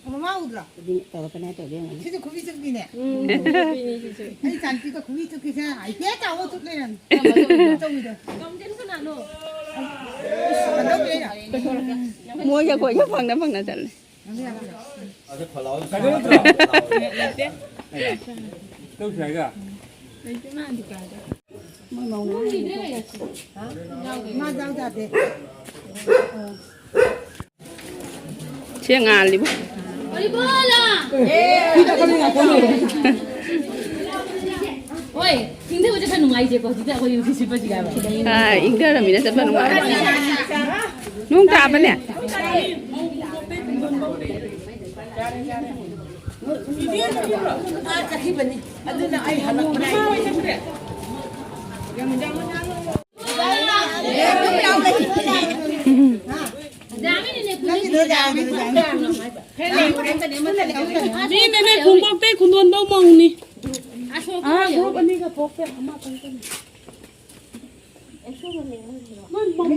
ꯃꯃꯥ ꯎꯗ꯭ꯔꯣ? ꯇꯧꯔꯛꯀꯅꯤ ꯍꯥꯏ ꯇꯧꯗꯣꯏ ꯑꯣꯏꯔꯝꯒꯅꯤ꯫ ꯁꯤꯁꯨ ꯈꯨꯕꯤ ꯆꯨꯞꯄꯤꯅꯦ꯫ ꯎꯝ, ꯈꯨꯕꯤꯅꯦ ꯁꯤꯁꯨ꯫ ꯑꯩ ꯏꯆꯥꯅꯨꯄꯤꯗꯣ ꯈꯨꯕꯤ ꯆꯨꯞꯄꯤꯁꯦ ꯍꯥꯏꯐꯦꯠ ꯆꯥꯎꯕ ꯆꯨꯞ ꯂꯩꯔꯝꯃꯦ꯫ ꯀꯔꯝꯕ ꯇꯧꯔꯤꯅꯣ? ꯑꯆꯧꯕꯤꯗꯣ꯫ ꯀꯝꯖꯟ ꯀꯅꯥꯅꯣ? ꯑꯁ, ꯀꯩꯗꯧꯗꯣꯏꯅꯣ? ꯃꯣꯏꯒ ꯑꯩꯈꯣꯏꯒ ꯐꯪꯅ ꯐꯪꯅ ꯆꯠꯂꯦ꯫ ꯅꯪꯁꯨ ꯌꯥꯔꯕ? ꯑꯗꯨ ꯐꯣꯂꯥꯎ ꯀꯩꯅꯣ ꯅꯠꯇ꯭ꯔꯣ? ꯂꯩꯇꯦ꯫ ꯇꯧꯁꯤ ꯍꯥꯏꯒ? ꯂꯩꯇꯦ, ꯃꯥ ꯗꯨꯀꯥꯟꯗ꯫ ꯃꯣꯏ ꯃꯧꯅ ꯃꯥ ꯌꯥꯎ ꯌꯥꯗꯦ꯫ ꯁꯤ ꯉꯥꯜꯂꯤꯕꯨ꯫ ꯍꯣꯏ, ꯏꯪꯊꯕꯁꯦ ꯈꯔ ꯅꯨꯡꯉꯥꯏꯖꯦꯀꯣ, ꯍꯧꯖꯤꯛꯇꯤ ꯑꯩꯈꯣꯏ ꯅꯨꯡꯁꯤꯠ ꯁꯤꯠꯄꯁꯤꯒ꯫ ꯑꯥ, ꯏꯪꯊꯔꯃꯤꯅ ꯆꯠꯄ ꯅꯨꯡꯉꯥꯏ꯫ ꯅꯣꯡ ꯇꯥꯕꯅꯦ꯫ ꯃꯥ ꯆꯠꯈꯤꯕꯅꯤ꯫ ꯑꯗꯨꯅ ꯑꯩ ꯍꯜꯂꯛꯄꯗ ꯑꯩ ꯃꯤꯅꯅꯦ ꯈꯣꯡꯕꯣꯛꯇꯩ ꯈꯨꯟꯗꯣꯟꯕꯧ ꯃꯧꯅꯤ꯫ ꯑꯥ, ꯒ꯭ꯔꯨꯞ ꯑꯅꯤꯒ ꯊꯣꯛꯇꯦ, ꯑꯃ ꯈꯛꯇꯅꯤ꯫ ꯅꯣꯏ ꯃꯧ-, ꯃꯧ-,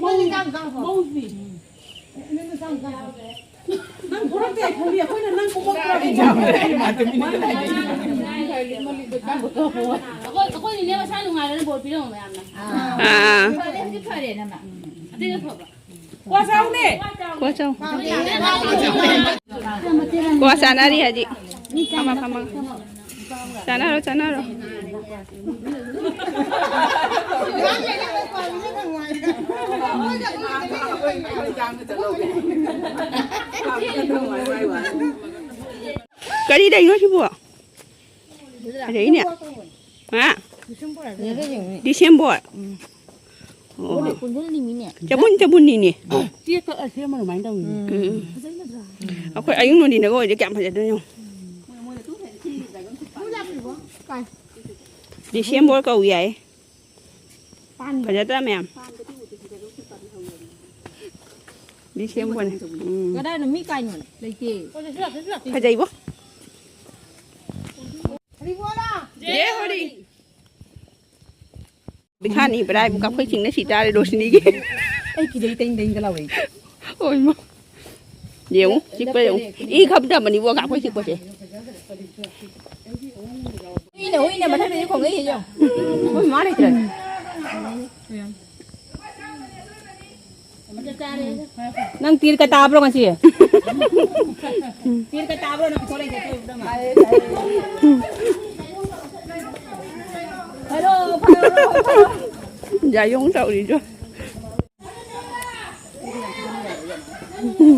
ꯃꯧꯅꯤ꯫ ꯅꯪ ꯊꯣꯛꯂꯛꯇꯦ ꯈꯜꯂꯤ, ꯑꯩꯈꯣꯏꯅ ꯅꯪ ꯈꯣꯡꯕꯣꯛ ꯄꯨꯔꯛꯏ꯫ ꯑꯩꯈꯣꯏ, ꯑꯩꯈꯣꯏ ꯅꯤꯅꯦ ꯃꯁꯥ ꯅꯨꯡꯉꯥꯏꯔꯦꯅ ꯕꯣꯔ ꯄꯤꯔꯝꯃꯣ ꯃꯌꯥꯝꯅ꯫ ꯑꯥ꯫ ꯐꯔꯦ, ꯍꯧꯖꯤꯛ ꯐꯔꯦ ꯅꯃ꯫ ꯑꯇꯩꯒ ꯐꯕ꯫ ꯀ꯭ꯋꯥ ꯆꯥꯎꯅꯦ꯫ ꯀ꯭ꯋꯥ ꯆꯥꯎ꯫ ꯀ꯭ꯋꯥ ꯆꯥꯅꯔꯤ ꯍꯧꯖꯤꯛ꯫ ꯐꯝꯃ, ꯐꯝꯃ꯫ ꯆꯥꯅꯔꯣ, ꯆꯥꯅꯔꯣ꯫ ꯀꯔꯤ ꯂꯩꯅꯣ ꯁꯤꯕꯨ? ꯐꯖꯩꯅꯦ꯫ ꯍꯥ? ꯗꯤꯁꯦꯝꯕꯔ꯫ ꯑꯣ꯫ ꯆꯕꯨꯟ ꯆꯕꯨꯟꯅꯤꯅꯦ꯫ ꯆꯦ ꯀꯛꯑ ꯁꯦꯝꯕ ꯑꯗꯨꯃꯥꯏꯅ ꯇꯧꯋꯤꯅꯦ꯫ ꯎꯝ꯫ ꯑꯩꯈꯣꯏ ꯑꯌꯨꯛ ꯅꯨꯡꯊꯤꯟꯗꯒ ꯑꯣꯏꯔꯗꯤ ꯀꯌꯥꯝ ꯐꯖꯗꯣꯏꯅꯣ ꯌꯦꯡꯉꯣ꯫ ꯗꯤꯁꯦꯝꯕꯔ ꯀꯧꯏ ꯍꯥꯏ꯫ ꯐꯖꯗ꯭ꯔꯥ ꯃꯌꯥꯝ? ꯗꯤꯁꯦꯝꯕꯔꯅꯦ꯫ ꯎꯝ꯫ ꯀꯗꯥꯏꯅꯣ ꯃꯤ ꯀꯥꯏꯅꯣ? ꯂꯩꯇꯦ꯫ ꯐꯖꯩꯕꯣ꯫ ꯖꯦ ꯍꯣꯂꯤ꯫ ꯕꯤꯈꯥꯅꯤ ꯕ꯭ꯔꯥꯏꯕꯨ ꯀꯥꯐꯩ ꯆꯤꯡꯅ ꯁꯤ ꯇꯥꯔꯦ ꯔꯣꯁꯅꯤꯒꯤ꯫ ꯑꯩ ꯀꯤꯗꯩ ꯇꯦꯡ ꯇꯦꯡꯒ ꯂꯥꯎꯔꯛꯏ꯫ ꯍꯣꯏ ꯃꯥ꯫ ꯌꯦꯡꯉꯨ, ꯆꯤꯛꯄ ꯌꯦꯡꯉꯨ꯫ ꯏ ꯈꯞꯇꯕꯅꯤꯕꯣ ꯀꯥꯐꯩ ꯆꯤꯛꯄꯁꯦ꯫ ꯍꯨꯏꯅ, ꯍꯨꯏꯅ ꯃꯊꯛꯇꯒꯤ ꯈꯣꯡꯉꯛꯏꯁꯦ ꯌꯦꯡꯉꯨ꯫ ꯃꯣꯏ ꯃꯥ ꯂꯩꯇ꯭ꯔꯗꯤ꯫ ꯅꯪ ꯇꯤꯔ ꯀ ꯇꯥꯕ꯭ꯔꯣ ꯉꯁꯤ? ꯇꯤꯔ ꯀ ꯇꯥꯕ꯭ꯔꯣ ꯅꯪ ꯄꯨꯊꯣꯔꯛꯏꯁꯦ? ꯐꯔꯣ, ꯐꯔꯣ, ꯐꯔꯣ꯫ ꯌꯥꯌꯣꯡ ꯇꯧꯔꯤꯗꯣ꯫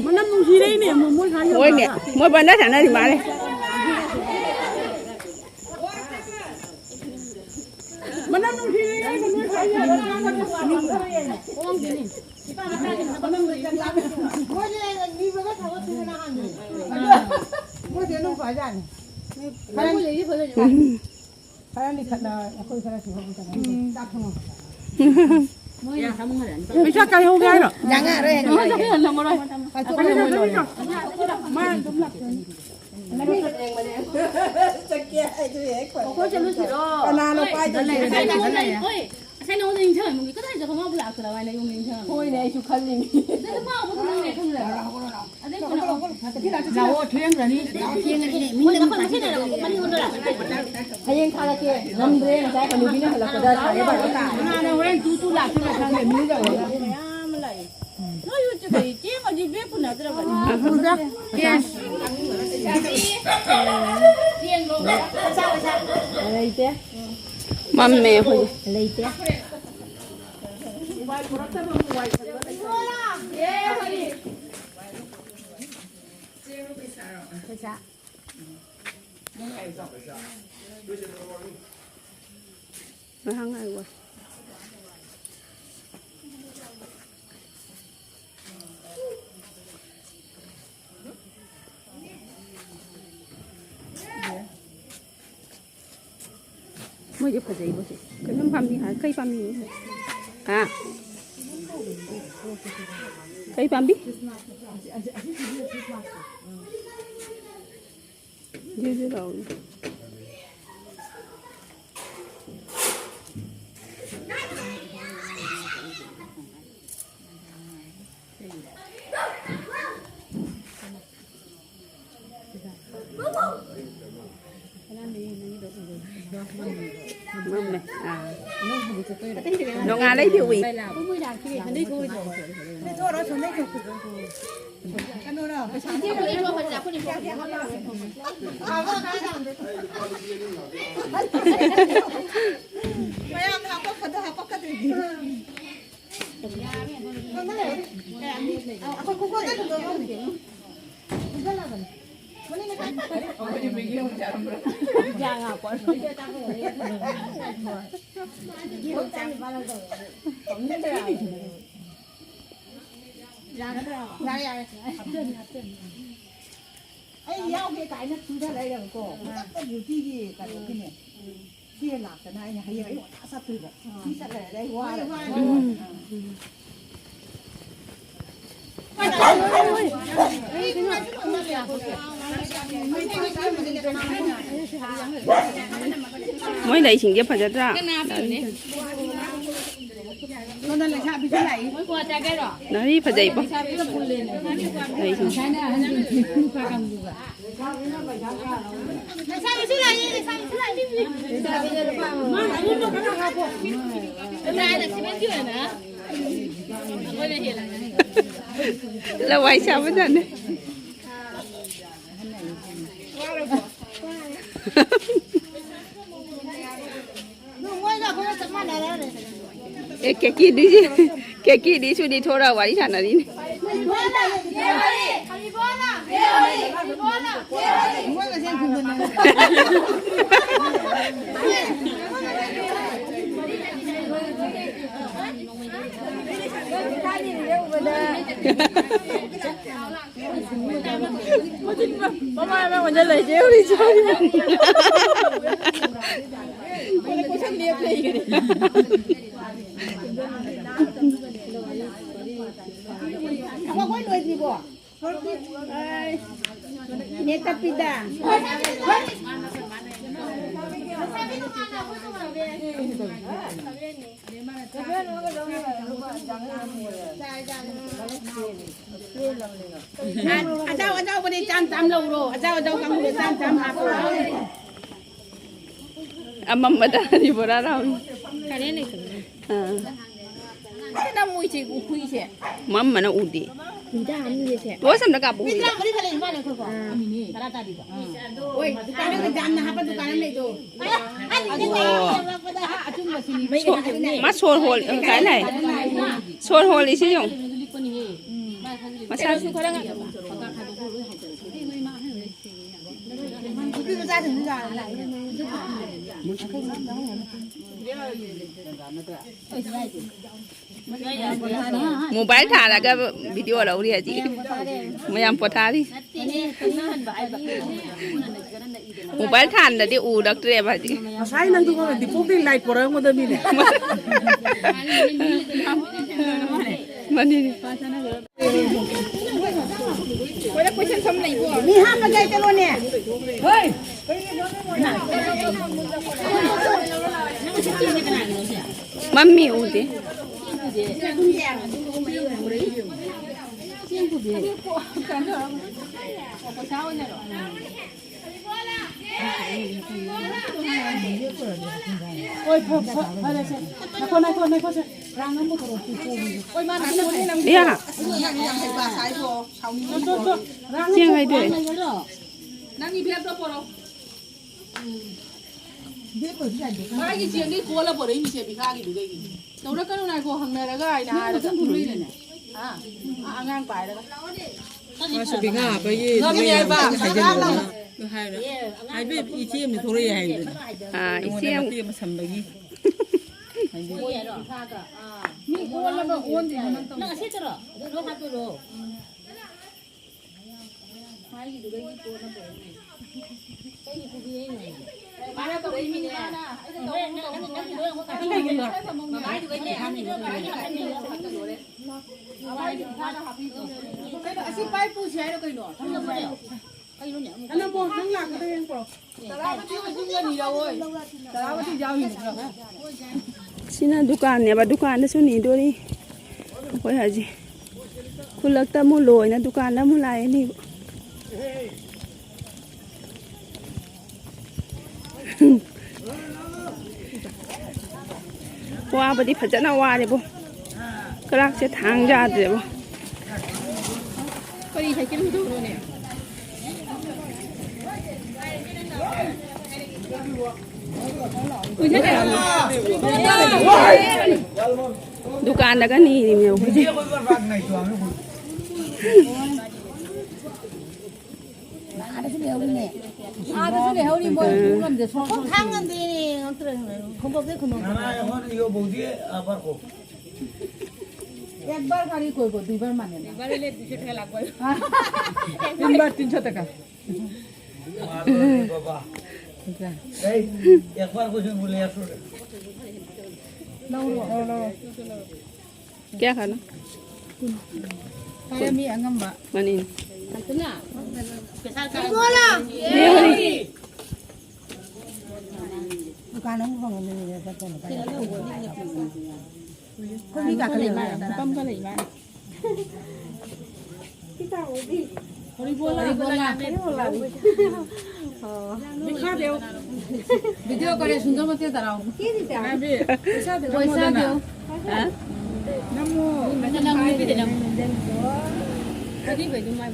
ꯃꯅꯝ ꯅꯨꯡꯁꯤꯔꯛꯏꯅꯦ, ꯃꯣ-, ꯃꯣꯏ ꯁ꯭ꯋꯥꯏ ꯍꯣꯏꯅꯦ, ꯌꯧꯔꯛꯑꯒ꯫ ꯃꯣꯏ ꯄꯪꯁꯥꯟ ꯁꯥꯟꯅꯔꯤ ꯃꯥꯜꯂꯦ꯫ ꯃꯅꯝ ꯅꯨꯡꯁꯤꯔꯛꯏꯅꯦ, ꯃꯣꯏ ꯁ꯭ꯋꯥꯏ ꯌꯧꯔꯛꯑꯒ꯫ ꯃꯣꯏꯁꯦ ꯅꯤꯕꯒ ꯊꯕꯛ ꯁꯨꯕꯅ ꯍꯥꯟꯕꯅꯦ꯫ ꯃꯣꯏꯁꯦ ꯑꯗꯨꯝ ꯐꯖꯥꯠꯅꯤ꯫ ꯈꯔ ꯂꯤꯈꯠꯅ ꯑꯩꯈꯣꯏ ꯈꯔ ꯁꯨꯍꯧꯕ ꯇꯧꯍꯧꯗꯦ꯫ ꯆꯥꯛ ꯊꯣꯡꯉꯝꯕꯗ꯫ ꯄꯩꯁꯥ ꯀꯥꯏꯍꯧꯒꯦ ꯍꯥꯏꯔꯣ? ꯌꯥꯉꯥꯔꯣꯏ ꯍꯥꯏꯅ ꯌꯥꯏꯌꯦ꯫ ꯀꯥꯏꯊꯣꯛꯈ꯭ꯔꯦ ꯃꯣꯏ ꯂꯣꯏꯔꯦ꯫ ꯃꯥ ꯑꯗꯨꯝ ꯂꯥꯛꯆꯅꯤ꯫ ꯑꯩꯈꯣꯏ ꯆꯠꯂꯨꯁꯤꯔꯣ? ꯀꯅꯥꯅꯣ ꯄꯥꯏꯗꯣꯏꯁꯦ? ꯉꯁꯥꯏ ꯅꯉꯣꯟꯗ ꯅꯤꯡꯁꯤꯡꯉꯝꯃꯤ꯫ ꯀꯗꯥꯏ ꯆꯠꯈ꯭ꯔ ꯃꯥꯕꯨ ꯂꯥꯛꯇ꯭ꯔꯕ ꯍꯥꯏꯅ ꯑꯩ ꯑꯃꯨꯛ ꯅꯤꯡꯁꯤꯡꯉꯝꯃꯤ꯫ ꯍꯣꯏꯅꯦ, ꯑꯩꯁꯨ ꯈꯜꯂꯤꯅꯤ꯫ ꯑꯗꯨ ꯃꯥꯕꯨ ꯈꯪꯉꯦ ꯈꯪꯗ꯭ꯔꯕ? ꯂꯥꯛꯑꯣ, ꯊꯦꯡꯈ꯭ꯔꯅꯤ꯫ ꯊꯦꯡꯉꯗꯤꯅꯦ, ꯃꯤ ꯃꯣꯏ ꯅꯪ ꯃꯈꯣꯏ ꯃꯁꯦꯟ ꯂꯩꯔꯒ ꯃꯔꯤ ꯑꯣꯟꯅꯔꯛꯑꯅꯤ꯫ ꯍꯌꯦꯡ ꯊꯥꯔꯛꯀꯦ꯫ ꯉꯝꯗ꯭ꯔꯦ, ꯉꯁꯥꯏ ꯍꯅꯨꯕꯤꯅ ꯍꯜꯂꯛꯄꯗ ꯁꯥꯒꯦ ꯇꯧꯔꯦ꯫ ꯀꯅꯥꯅ ꯍꯣꯔꯦꯟ ꯇꯨ ꯇꯨ ꯂꯥꯛꯇꯣꯏꯕ ꯈꯪꯗꯦ, ꯃꯤ ꯇꯧꯔꯒ꯫ ꯃꯌꯥꯝ ꯑꯃ ꯂꯥꯛꯑꯦ꯫ ꯅꯣꯏ ꯌꯨꯠꯁꯦ ꯀꯔꯤ ꯆꯦꯡ ꯑꯣꯏꯗꯤ ꯕꯦꯛ ꯄꯨꯅꯗ꯭ꯔꯕꯅꯤ? ꯎꯝ꯫ ꯂꯩꯇꯦ꯫ ꯃꯝꯃꯦ ꯑꯩꯈꯣꯏꯗꯤ꯫ ꯂꯩꯇꯦ꯫ ꯄꯩꯁꯥ꯫ ꯉꯥꯏꯍꯥꯛ ꯉꯥꯏꯈꯣ꯫ ꯃꯣꯏꯁꯦ ꯐꯖꯩꯕꯣ ꯁꯤ꯫ ꯀꯩꯅꯣꯝ ꯄꯥꯝꯃꯤ ꯍꯥꯏ꯫ ꯀꯩ ꯄꯥꯝꯃꯤꯅꯣ? ꯍꯥ? ꯀꯩ ꯄꯥꯝꯕꯤ? ꯖꯤꯔꯤ ꯖꯤꯔꯤ ꯂꯥꯎꯔꯤ꯫ ꯃꯝꯃꯦ꯫ ꯑꯥ꯫ ꯅꯣꯡꯉꯥꯜꯂꯩꯗꯤ ꯎꯏ꯫ ꯃꯌꯥꯝꯅ ꯍꯥꯄꯛꯄꯗꯣ ꯍꯥꯄꯛꯀꯗꯣꯏꯅꯤ꯫ ꯌꯥꯔꯦ, ꯌꯥꯔꯦ꯫ ꯑꯩ ꯌꯥꯎꯒꯦ ꯀꯥꯏꯅ ꯈꯟꯖ ꯂꯩꯔꯕꯀꯣ꯫ ꯈꯨꯗꯛꯇ ꯗ꯭ꯌꯨꯇꯤꯒꯤ ꯀꯩꯅꯣꯒꯤꯅꯦ꯫ ꯁꯤ ꯂꯥꯛꯇꯅ ꯑꯩꯅ ꯍꯌꯦꯡ ꯑꯌꯨꯛ ꯉꯟꯇꯥ ꯆꯠꯇꯣꯏꯕ꯫ ꯁꯤ ꯆꯠ ꯂꯩꯔꯗꯤ ꯑꯩ ꯋꯥꯔꯦ꯫ ꯎꯝ꯫ ꯃꯣꯏ ꯂꯩꯁꯤꯡꯁꯦ ꯐꯖꯗ꯭ꯔꯥ? ꯅꯥꯔꯤ ꯐꯖꯩꯕꯣ꯫ ꯂꯩꯁꯤꯡꯁꯦ꯫ ꯂꯋꯥꯏ ꯁꯥꯕꯖꯥꯠꯅꯦ꯫ ꯑꯦ, ꯀꯦꯀꯤꯗꯤ, ꯀꯦꯀꯤꯗꯤ ꯁꯨꯗꯤ ꯊꯣꯔꯛꯑ ꯋꯥꯔꯤ ꯁꯥꯟꯅꯔꯤꯅꯤ꯫ ꯃꯃꯥ ꯑꯃ ꯑꯣꯟꯁꯤꯜꯂꯛꯏꯁꯦ ꯍꯧꯖꯤꯛꯁꯨ꯫ ꯀꯣꯏꯁꯟ ꯂꯦꯞ ꯂꯩꯈꯔꯦ꯫ ꯑꯩꯈꯣꯏ ꯂꯣꯏꯗ꯭ꯔꯤꯕꯣ? ꯅꯦ ꯇꯞꯄꯤꯗ꯫ ꯑꯆꯥꯎ ꯑꯆꯥꯎꯕꯅꯦ, ꯆꯥꯝ ꯆꯥꯝ ꯂꯧꯔꯣ꯫ ꯑꯆꯥꯎ ꯑꯆꯥꯎ ꯀꯥꯡꯕꯨꯗꯣ ꯆꯥꯝ ꯆꯥꯝ ꯍꯥꯞꯄꯣ꯫ ꯑꯃꯝꯕꯗ ꯍꯅꯤ ꯕꯣꯔꯥ ꯂꯥꯎꯔꯤ꯫ ꯀꯔꯦꯟ ꯂꯩꯇꯕꯅꯦ꯫ ꯑꯥ꯫ ꯅꯝꯃꯨ ꯏꯆꯦ, ꯎꯈꯨꯏꯁꯦ꯫ ꯃꯝꯕꯅ ꯎꯗꯦ꯫ ꯍꯤꯗꯥꯛ ꯑꯅꯤꯁꯦ꯫ ꯇꯣꯁ ꯑꯝꯇ ꯀꯥꯞꯄꯨ꯫ ꯃꯤ ꯇꯔꯥꯃꯔꯤ ꯈꯛ ꯂꯩ ꯃꯥꯜꯂꯦ ꯑꯩꯈꯣꯏꯀꯣ꯫ ꯑꯥ꯫ ꯇꯔꯥ ꯇꯥꯗꯦꯕ꯫ ꯍꯣꯏ, ꯗꯨꯀꯥꯟ ꯑꯃ ꯌꯥꯝꯅ ꯍꯥꯞꯄ ꯗꯨꯀꯥꯟ ꯑꯃ ꯂꯩꯗꯣ꯫ ꯑꯣ꯫ ꯑꯆꯨꯝꯕꯁꯤꯅꯤ꯫ ꯁꯣ-, ꯃꯥ ꯁꯣꯔ ꯍꯣꯜ-, ꯀꯥꯏ ꯂꯩ? ꯁꯣꯔ ꯍꯣꯜꯂꯤꯁꯤ ꯌꯦꯡꯉꯨ꯫ ꯃꯁꯥꯁꯨ ꯈꯔ ꯉ-, ꯃꯣꯕꯥꯏꯜ ꯊꯥꯜꯂꯒ ꯚꯤꯗꯤꯑꯣ ꯂꯧꯔꯤ ꯍꯧꯖꯤꯛ꯫ ꯃꯌꯥꯝ ꯄꯣꯊꯥꯔꯤ꯫ ꯃꯣꯕꯥꯏꯜ ꯊꯥꯟꯗꯗꯤ ꯎꯔꯛꯇ꯭ꯔꯦꯕ ꯍꯧꯖꯤꯛ꯫ ꯉꯁꯥꯏ ꯅꯪꯗꯨ ꯗꯤꯄꯣꯛꯇꯩ ꯂꯥꯏꯠ ꯄꯣꯔꯛꯑꯝꯒꯗꯕꯅꯤꯅꯦ꯫ ꯃꯅꯤꯅꯦ꯫ ꯃꯤ ꯍꯥꯞꯄ ꯀꯩ ꯀꯩꯅꯣꯅꯦ? ꯃꯝꯃꯤ ꯎꯗꯦ꯫ ꯍꯣꯏ, ꯐ-, ꯐ-, ꯐꯔꯦꯁꯦ꯫ ꯉꯥꯏꯈꯣ, ꯉꯥꯏꯈꯣ, ꯉꯥꯏꯈꯣꯁꯦ꯫ ꯔꯥꯡ ꯑꯃ ꯇꯧꯔꯣ, ꯄꯨꯊꯣꯛꯑꯣ꯫ ꯏꯌꯥ꯫ ꯆꯣ, ꯆꯣ, ꯆꯣ꯫ ꯔꯥꯡ ꯆꯦꯡ ꯑꯃ ꯍꯩꯗꯣꯛꯑꯦ꯫ ꯄꯨꯊꯣꯛꯑꯣ꯫ ꯅꯪꯒꯤ ꯚꯦꯞꯇꯣ ꯄꯣꯔꯛꯑꯣ꯫ ꯃꯥꯒꯤ ꯆꯦꯡꯗꯤ ꯀꯣꯜꯂ ꯄꯣꯔꯛꯏꯅꯤ ꯆꯦ ꯕꯤꯈꯥꯒꯤꯗꯨꯗꯒꯤ꯫ ꯇꯧꯔꯛꯀꯅꯨ ꯉꯥꯏꯈꯣ ꯍꯪꯅꯔꯒ ꯍꯥꯏꯅ ꯍꯥꯏꯔꯒ꯫ ꯑꯥ, ꯑꯥ, ꯑꯉꯥꯡ ꯄꯥꯏꯔꯒ꯫ ꯃꯥꯁꯨ ꯕꯤꯈꯥ ꯍꯥꯞꯄꯒꯤ ꯉꯝꯃꯤ ꯍꯥꯏꯕ꯫ ꯍꯥꯏꯖꯜꯂꯨꯔꯒ꯫ ꯍꯥꯏꯕ ꯏꯆꯦ ꯑꯃ ꯊꯣꯛꯂꯛꯑꯦ ꯍꯥꯏꯕꯗꯨꯅ꯫ ꯑꯥ, ꯏꯆꯦ ꯑꯃ꯫ ꯃꯇꯦꯛ ꯑꯃ ꯁꯝꯕꯒꯤ꯫ ꯃꯤ ꯑꯣꯜꯂꯒ ꯑꯣꯟꯗ꯭ꯔꯤꯅꯣ ꯅꯪ ꯇꯧꯔꯤꯁꯦ? ꯅꯪ ꯑꯁꯤ ꯇꯧꯔꯣ꯫ ꯑꯗꯨ ꯂꯣꯏ ꯍꯥꯞꯇꯣꯏꯔꯣ? ꯀꯩꯅꯣ, ꯑꯁꯤ ꯄꯥꯏ ꯄꯨꯁꯤ ꯍꯥꯏꯔꯣ ꯀꯩꯅꯣ? ꯊꯝꯃꯣ꯫ ꯀꯩꯅꯣꯅꯦ, ꯑꯃꯨꯛ ꯀꯩꯅꯣ, ꯅꯪ ꯂꯥꯛꯀꯗꯣꯏ ꯌꯦꯡꯉꯨꯀꯣ꯫ ꯇꯔꯥꯃꯥꯊꯣꯏ ꯑꯣꯏꯁꯨ ꯌꯥꯅꯤꯔꯛꯑꯣꯏ꯫ ꯇꯔꯥꯃꯥꯊꯣꯏ ꯌꯥꯎꯔꯤꯅꯦ꯫ ꯁꯤꯅ ꯗꯨꯀꯥꯟꯅꯦꯕ, ꯗꯨꯀꯥꯟꯗꯁꯨ ꯅꯤꯗꯣꯔꯤ꯫ ꯑꯩꯈꯣꯏ ꯍꯧꯖꯤꯛ ꯈꯨꯜꯂꯛꯇ ꯑꯃꯨꯛ ꯂꯣꯏꯅ ꯗꯨꯀꯥꯟꯗ ꯑꯃꯨꯛ ꯂꯥꯛꯑꯦ ꯅꯤꯕ꯫ ꯋꯥꯕꯗꯤ ꯐꯖꯅ ꯋꯥꯔꯦꯕꯣ꯫ ꯀꯔꯥꯛꯁꯦ ꯊꯥꯡ ꯌꯥꯗ꯭ꯔꯦꯕꯣ꯫ ꯀꯔꯤ ꯁꯥꯏꯀꯜ ꯍꯨꯟꯗꯣꯛꯎꯔꯣꯅꯦ? ꯗꯨꯀꯥꯟꯗꯒ ꯅꯤꯔꯤꯃꯦ ꯑꯩꯈꯣꯏꯁꯦ꯫ ꯑꯥꯗꯁꯨ ꯂꯩꯍꯧꯔꯤꯅꯦ꯫ ꯑꯥꯗꯁꯨ ꯂꯩꯍꯧꯔꯤ ꯃꯣꯏ ꯎꯝ꯫ ꯄꯨꯡ ꯑꯃꯗ ꯁꯣꯔ ꯁꯣꯔ ꯊꯥꯡ ꯁꯤꯔꯦ꯫ ꯉꯝꯗꯦꯅꯦ, ꯉꯝꯇ꯭ꯔꯦ꯫ ꯈꯣꯡꯄꯣꯛꯇꯩ ꯈꯨꯟꯗꯣꯛ꯫ একবার খালি করবো, দুইবার মানে না। একবারে লেট দিছে, ঠেলা করে। তিনবার তিনশো টাকা। বাবা। এই, একবার কইছেন বলে একশো টাকা। নাও, নাও, নাও। क्या खाना? ꯃꯤ ꯑꯉꯝꯕ꯫ ꯃꯅꯤ꯫ ꯗꯨꯀꯥꯟ ꯑꯃ ꯐꯪꯉꯝꯃꯦ, ꯆꯠꯇꯅ꯫ ꯑꯩꯈꯣꯏ ꯃꯤ ꯀꯥꯈꯠꯂꯛꯏ ꯃꯥꯜꯂꯦ꯫ ꯅꯨꯄꯥ ꯑꯃ ꯀꯥꯈꯠꯂꯛꯏ ꯃꯥꯜꯂꯦ꯫ ꯍꯣꯔꯤꯕꯣꯂꯥ, ꯍꯣꯔꯤꯕꯣꯂꯥ꯫ ꯍꯣꯔꯤꯕꯣꯂꯥ꯫ ꯑꯣ꯫ ꯚꯤꯗꯤꯑꯣ ꯀꯔꯦ ꯁꯨꯟꯗꯔ ꯃꯇꯦ ꯇꯔꯥꯎ꯫ ꯄꯩꯁꯥ ꯗꯦ꯫ ꯄꯩꯁꯥ ꯗꯦ꯫ ꯍꯥ? ꯅꯝꯃꯣ꯫ ꯅꯝꯃꯣ, ꯅꯨꯄꯤꯗ ꯅꯝꯃꯣ꯫ ꯀꯔꯤ ꯀꯩꯗꯧ ꯃꯥꯏ?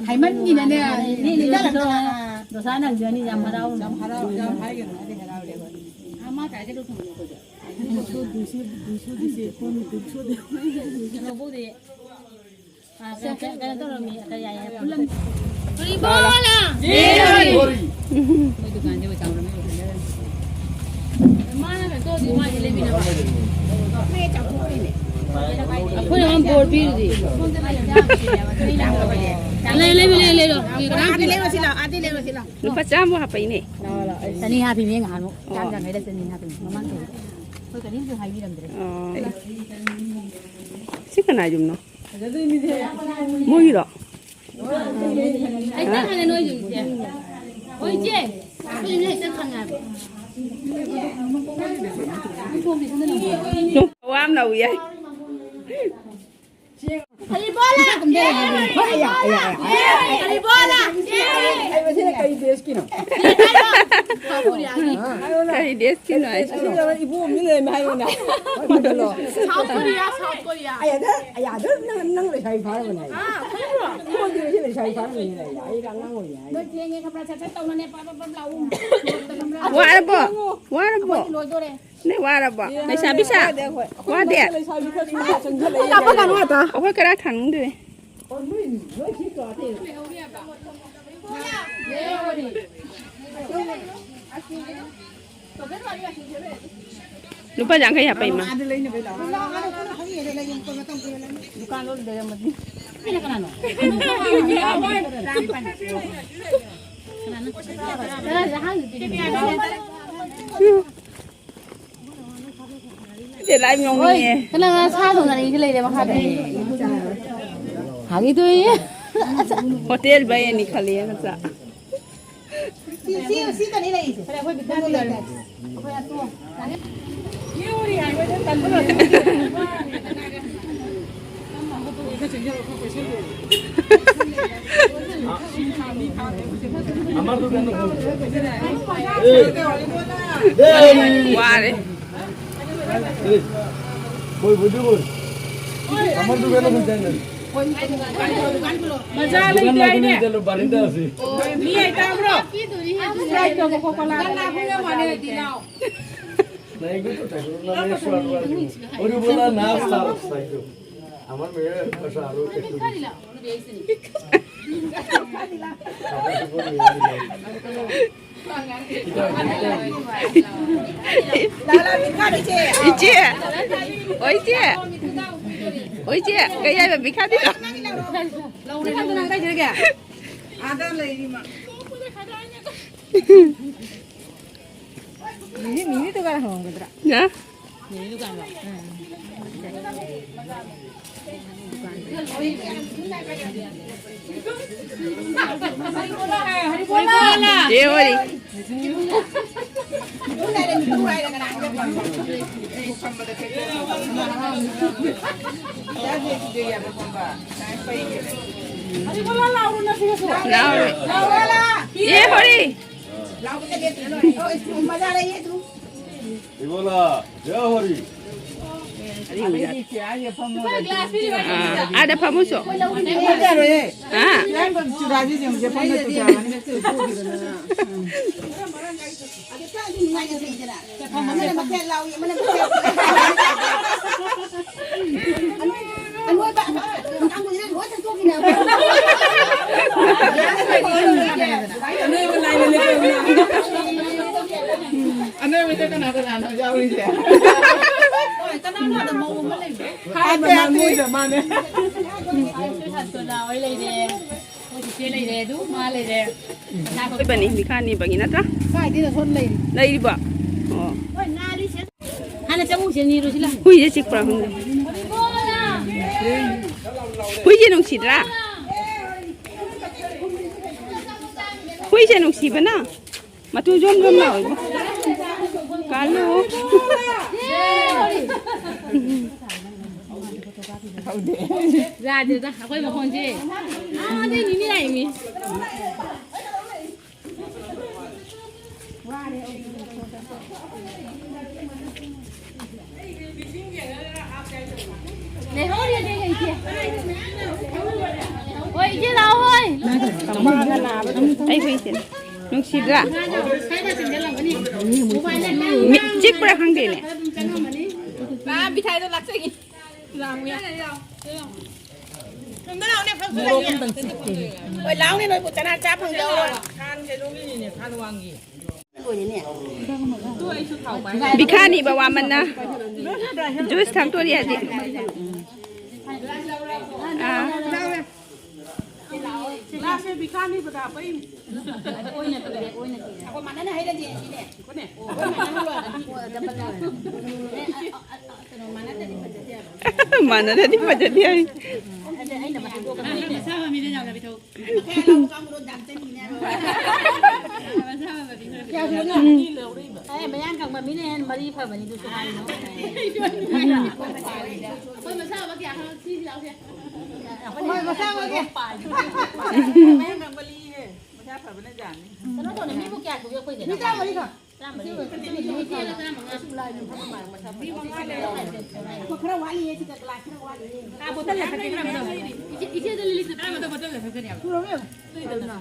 ꯍꯥꯏꯃꯟꯒꯤꯅꯅꯦ, ꯗꯣꯁꯥ ꯅꯪꯖꯅꯤ, ꯌꯥꯝ ꯍꯔꯥꯎ꯫ ꯌꯥꯝ ꯍꯔꯥꯎ, ꯌꯥꯝ ꯍꯥꯏꯒꯅꯨ, ꯑꯩꯗꯤ ꯍꯔꯥꯎꯔꯦ꯫ ꯀꯩꯅꯣ ꯇꯧꯔꯝꯃꯤ, ꯀꯔꯤ ꯍꯥꯏꯌꯦ? ꯄꯨꯂꯝ-, ꯍꯔꯤꯕꯣꯂ! ꯃꯥꯅ ꯀꯩꯅꯣ ꯇꯧꯔꯗꯤ ꯃꯥꯗꯤ ꯂꯩꯃꯤꯟꯅꯕ꯫ ꯑꯩꯈꯣꯏꯅ ꯑꯃ ꯕꯣꯔ ꯄꯤꯔꯨꯗꯤ꯫ ꯂꯩ, ꯂꯩ, ꯂꯩ, ꯂꯩ, ꯂꯩ꯫ ꯀꯅꯥꯝ ꯑꯥꯗꯤ ꯂꯩꯔꯣ ꯁꯤ ꯂꯥꯎ, ꯑꯥꯗꯤ ꯂꯩꯔꯣ ꯁꯤ ꯂꯥꯎ꯫ ꯂꯨꯄꯥ ꯆꯥꯝꯃ ꯍꯥꯞꯄꯛꯏꯅꯦ꯫ ꯆꯅꯤ ꯍꯥꯞꯄꯤꯅꯦ ꯉꯍꯥꯟꯃꯨꯛ꯫ ꯑꯣ꯫ ꯆꯥꯝ ꯌꯥꯡꯈꯩꯗ ꯆꯅꯤ ꯍꯥꯞꯄꯤꯅꯦ ꯃꯃꯥꯡ ꯆꯍꯤ꯫ ꯑꯩꯈꯣꯏ ꯀꯔꯤꯝꯁꯨ ꯍꯥꯏꯕꯤꯔꯝꯗ꯭ꯔꯦ꯫ ꯑꯣ꯫ ꯁꯤ ꯀꯅꯥ ꯌꯨꯝꯅꯣ? ꯃꯣꯏꯒꯤꯔꯣ? ꯑꯩ ꯆꯪꯉꯒꯦ ꯅꯣꯏ ꯌꯨꯝꯁꯦ꯫ ꯍꯣꯏ, ꯏꯆꯦ꯫ ꯑꯩꯈꯣꯏ ꯌꯨꯝꯁꯦ ꯍꯦꯛꯇ ꯊꯪꯉꯦ ꯍꯥꯏꯕ꯫ ꯋꯥ ꯑꯃ ꯂꯧ ꯌꯥꯏ꯫ ꯍꯔꯤꯕꯣꯂꯥ! ꯍꯔꯤꯕꯣꯂꯥ! ꯑꯩ ꯃꯁꯤꯅ ꯀꯔꯤ ꯗꯦꯁꯀꯤꯅꯣ? ꯀꯔꯤ ꯗꯦꯁꯀꯤꯅꯣ ꯍꯥꯏꯁꯤꯕꯣ? ꯏꯕꯣꯝꯅꯤ ꯂꯩꯔꯝꯃꯦ ꯍꯥꯏꯌꯣꯅ꯫ South Korea, South Korea. ꯑꯩ ꯑꯗ, ꯑꯩ ꯑꯗ ꯅꯪ, ꯅꯪ ꯂꯩꯁꯥꯕꯤ ꯐꯥꯔꯕꯅꯦ ꯍꯥꯏꯌꯣ꯫ ꯑꯥ, ꯈꯪꯕ꯭ꯔꯣ? ꯑꯩꯉꯣꯟꯗ ꯉꯁꯤ ꯂꯩꯁꯥꯕꯤ ꯐꯥꯔꯕꯅꯤꯅꯦ ꯑꯩ, ꯑꯩ ꯑꯉꯥꯡ ꯑꯣꯏꯔꯤ ꯍꯥꯏ꯫ ꯅꯣꯏ ꯊꯦꯡꯉꯦ ꯈꯪꯕ꯭ꯔꯥ? ꯁꯠ ꯁꯠ ꯇꯧꯅꯅꯦ, ꯄꯥ, ꯄꯥ, ꯄꯥ, ꯂꯥꯛꯑꯣ꯫ ꯋꯥꯔꯕꯣ? ꯋꯥꯔꯕꯣ? ꯑꯩꯈꯣꯏꯗꯤ ꯂꯣꯏꯗꯣꯔꯦ꯫ ꯅꯣꯏ ꯋꯥꯔꯕꯣ? ꯂꯩꯁꯥꯕꯤ ꯁꯥ-, ꯋꯥꯗꯦ꯫ ꯂꯩꯁꯥꯕꯤ ꯈꯔ ꯁꯨꯝ ꯆꯪꯁꯤꯜꯂꯛꯏ꯫ ꯑꯩꯈꯣꯏ ꯀꯔꯥꯏ ꯊꯥꯡꯅꯤꯡꯗꯣꯏꯅꯣ? ꯂꯨꯄꯥ ꯌꯥꯡꯈꯩ ꯍꯥꯞꯄ ꯏꯃꯥ꯫ ꯏꯆꯦ ꯂꯥꯏ ꯉꯥꯎꯅꯤꯡꯉꯦ꯫ ꯀꯅꯥ ꯀꯅꯥ ꯁꯥ ꯊꯣꯡꯅꯔꯤꯒ ꯂꯩꯔꯦ ꯃꯈꯥꯗ? ꯍꯥꯏꯒꯦ ꯇꯧꯏ꯫ ꯍꯣꯇꯦꯜ ꯕꯥꯏ ꯑꯅꯤ ꯈꯜꯂꯦ ꯅꯠꯇ꯭ꯔꯥ? ꯁꯤ, ꯁꯤ, ꯁꯤ ꯀꯅꯤ ꯂꯩꯔꯤꯁꯦ꯫ ꯑꯩꯈꯣꯏ ꯕꯤꯀꯥꯟꯗ ꯂꯩꯔꯦ꯫ ꯑꯩꯈꯣꯏ ꯑꯇꯣꯝ꯫ ꯑꯃ ꯋꯥꯔꯦ꯫ ꯃꯖꯥ ꯂꯩꯇꯦ ꯍꯥꯏꯅꯦ꯫ ꯃꯤ ꯍꯥꯏ ꯇꯥꯕ꯭ꯔꯣ? Sprite ꯇꯧꯕ ꯈꯣꯠꯄ ꯂꯥꯛꯑꯣ꯫ Orí bola na, está, está. আমার মেয়ে পাশে আরো একটু বেশি। ꯏꯆꯦ! ꯑꯣ, ꯏꯆꯦ! ꯑꯣ, ꯏꯆꯦ! ꯀꯩ ꯍꯥꯏꯕ ꯕꯤꯈꯥꯗꯤꯗꯣ? ꯂꯧꯔꯦ, ꯂꯧꯔꯦ꯫ ꯑꯥꯗ ꯂꯩꯔꯤ ꯃꯥ꯫ ꯃꯤꯅꯤ, ꯃꯤꯅꯤ ꯗꯨꯀꯥꯟ ꯍꯥꯡꯉꯝꯒꯗ꯭ꯔꯥ? ꯍꯥ? ꯃꯤꯅꯤ ꯗꯨꯀꯥꯟ ꯂꯣ? ꯎꯝ꯫ ꯆꯦ ꯍꯣꯏ꯫ ꯂꯥꯎꯔꯦ꯫ ꯆꯦ ꯍꯣꯏ꯫ ꯏꯕꯣꯂꯥ, ꯖꯌꯍꯣꯔꯤ꯫ ꯑꯥ, ꯑꯥꯗ ꯐꯝꯃꯨꯁꯣ꯫ ꯍꯥ? ꯑꯅꯣꯏꯕꯁꯦ ꯀꯅꯥ ꯀꯅꯥꯅꯣ ꯌꯥꯎꯔꯤꯁꯦ? ꯍꯥꯏꯕ ꯉꯥꯡꯉꯣꯏꯗ ꯃꯥꯅꯦ꯫ ꯁꯣꯏꯁꯥꯟ ꯁꯣꯅꯥ ꯍꯣꯏ ꯂꯩꯔꯦ꯫ ꯑꯩꯈꯣꯏ ꯆꯤꯆꯦ ꯂꯩꯔꯦ꯫ ꯑꯗꯨ ꯃꯥ ꯂꯩꯔꯦ꯫ ꯑꯩꯈꯣꯏ ꯕꯅꯤ ꯃꯤꯈꯥꯅꯤ ꯕꯒꯤ ꯅꯠꯇ꯭ꯔꯥ? ꯀꯥꯏꯗꯩꯅꯣ ꯁꯣꯝ ꯂꯩꯔꯤ꯫ ꯂꯩꯔꯤꯕꯣ? ꯑꯣ꯫ ꯍꯥꯟꯅ ꯆꯪꯉꯨꯁꯦ, ꯅꯤꯔꯨꯁꯤ ꯂꯥꯎ꯫ ꯍꯨꯏꯁꯦ ꯆꯤꯛꯄ꯭ꯔꯥ ꯈꯪꯗꯦ꯫ ꯍꯨꯏꯁꯦ ꯅꯨꯡꯁꯤꯗ꯭ꯔꯥ? ꯍꯨꯏꯁꯦ ꯅꯨꯡꯁꯤꯕꯅ꯫ ꯃꯇꯨ ꯖꯣꯝ ꯖꯣꯝ ꯂꯥꯎꯏꯕꯣ꯫ ꯀꯥꯜꯂꯨ꯫ ꯌꯥꯗꯦꯗ, ꯑꯩꯈꯣꯏ ꯃꯈꯣꯟꯁꯦ꯫ ꯑꯥꯗꯩ ꯃꯤꯃꯤ ꯂꯥꯛꯏꯃꯤ꯫ ꯑꯩ ꯍꯨꯏꯁꯦ ꯅꯨꯡꯁꯤꯗ꯭ꯔꯥ? ꯃꯤꯠ ꯆꯤꯛꯄ꯭ꯔꯥ ꯈꯪꯗꯦꯅꯦ꯫ ꯃꯤꯊꯥꯏꯗꯣ ꯂꯥꯛꯆꯒꯦ꯫ ꯍꯣꯏ, ꯂꯥꯎꯅꯦ, ꯅꯣꯏꯕꯨ ꯆꯅꯥ ꯆꯥ ꯐꯪꯖꯧꯔꯣ꯫ ꯂꯣꯏꯔꯦꯅꯦ꯫ ꯕꯤꯈꯥꯅꯤꯕ ꯋꯥꯃꯟꯅ ꯖꯨꯁ ꯊꯛꯇꯣꯔꯤ ꯍꯧꯖꯤꯛ꯫ ꯑꯥ꯫ ꯃꯥꯟꯅꯗꯗꯤ ꯐꯖꯗꯦ ꯍꯥꯏ꯫ ꯑꯦ, ꯃꯌꯥꯡ ꯀꯪꯕ ꯃꯤꯅ ꯍꯦꯟꯅ ꯃꯔꯤ ꯐꯕꯅꯤ, ꯑꯗꯨꯁꯨ ꯍꯥꯏꯅꯣ꯫ ꯑꯩꯈꯣꯏ ꯃꯁꯥ ꯑꯃ ꯀꯌꯥ ꯈꯪ-, ꯁꯤ ꯂꯥꯎꯁꯦ꯫ ꯑꯩꯈꯣꯏ ꯃꯁꯥ ꯑꯃ ꯀꯌꯥ-, ꯃꯌꯥꯡ ꯀꯪꯕ ꯂꯤꯍꯦ꯫ ꯃꯁꯥ ꯐꯕꯅ ꯌꯥꯅꯤ꯫ ꯀꯩꯅꯣ ꯇꯧꯅꯦ, ꯃꯤꯕꯨ ꯀꯌꯥ ꯁꯨꯒꯦ ꯑꯩꯈꯣꯏꯁꯦ? ꯃꯤ ꯇꯔꯥꯃꯔꯤꯈꯛ꯫ ꯈꯔ ꯋꯥꯠꯂꯤꯌꯦ, ꯁꯤꯗ ꯒ꯭ꯂꯥꯁ ꯈꯔ ꯋꯥꯠꯂꯤꯌꯦ꯫ ꯏꯆꯦ, ꯏꯆꯦꯗ ꯂꯤꯂꯤꯁꯅ ꯀꯔꯝꯕ ꯕꯣꯇꯜꯗ ꯊꯛꯀꯅꯤ ꯍꯥꯏꯕ? ꯄꯨꯔꯛꯑꯣ ꯏꯕꯦꯝꯃ꯫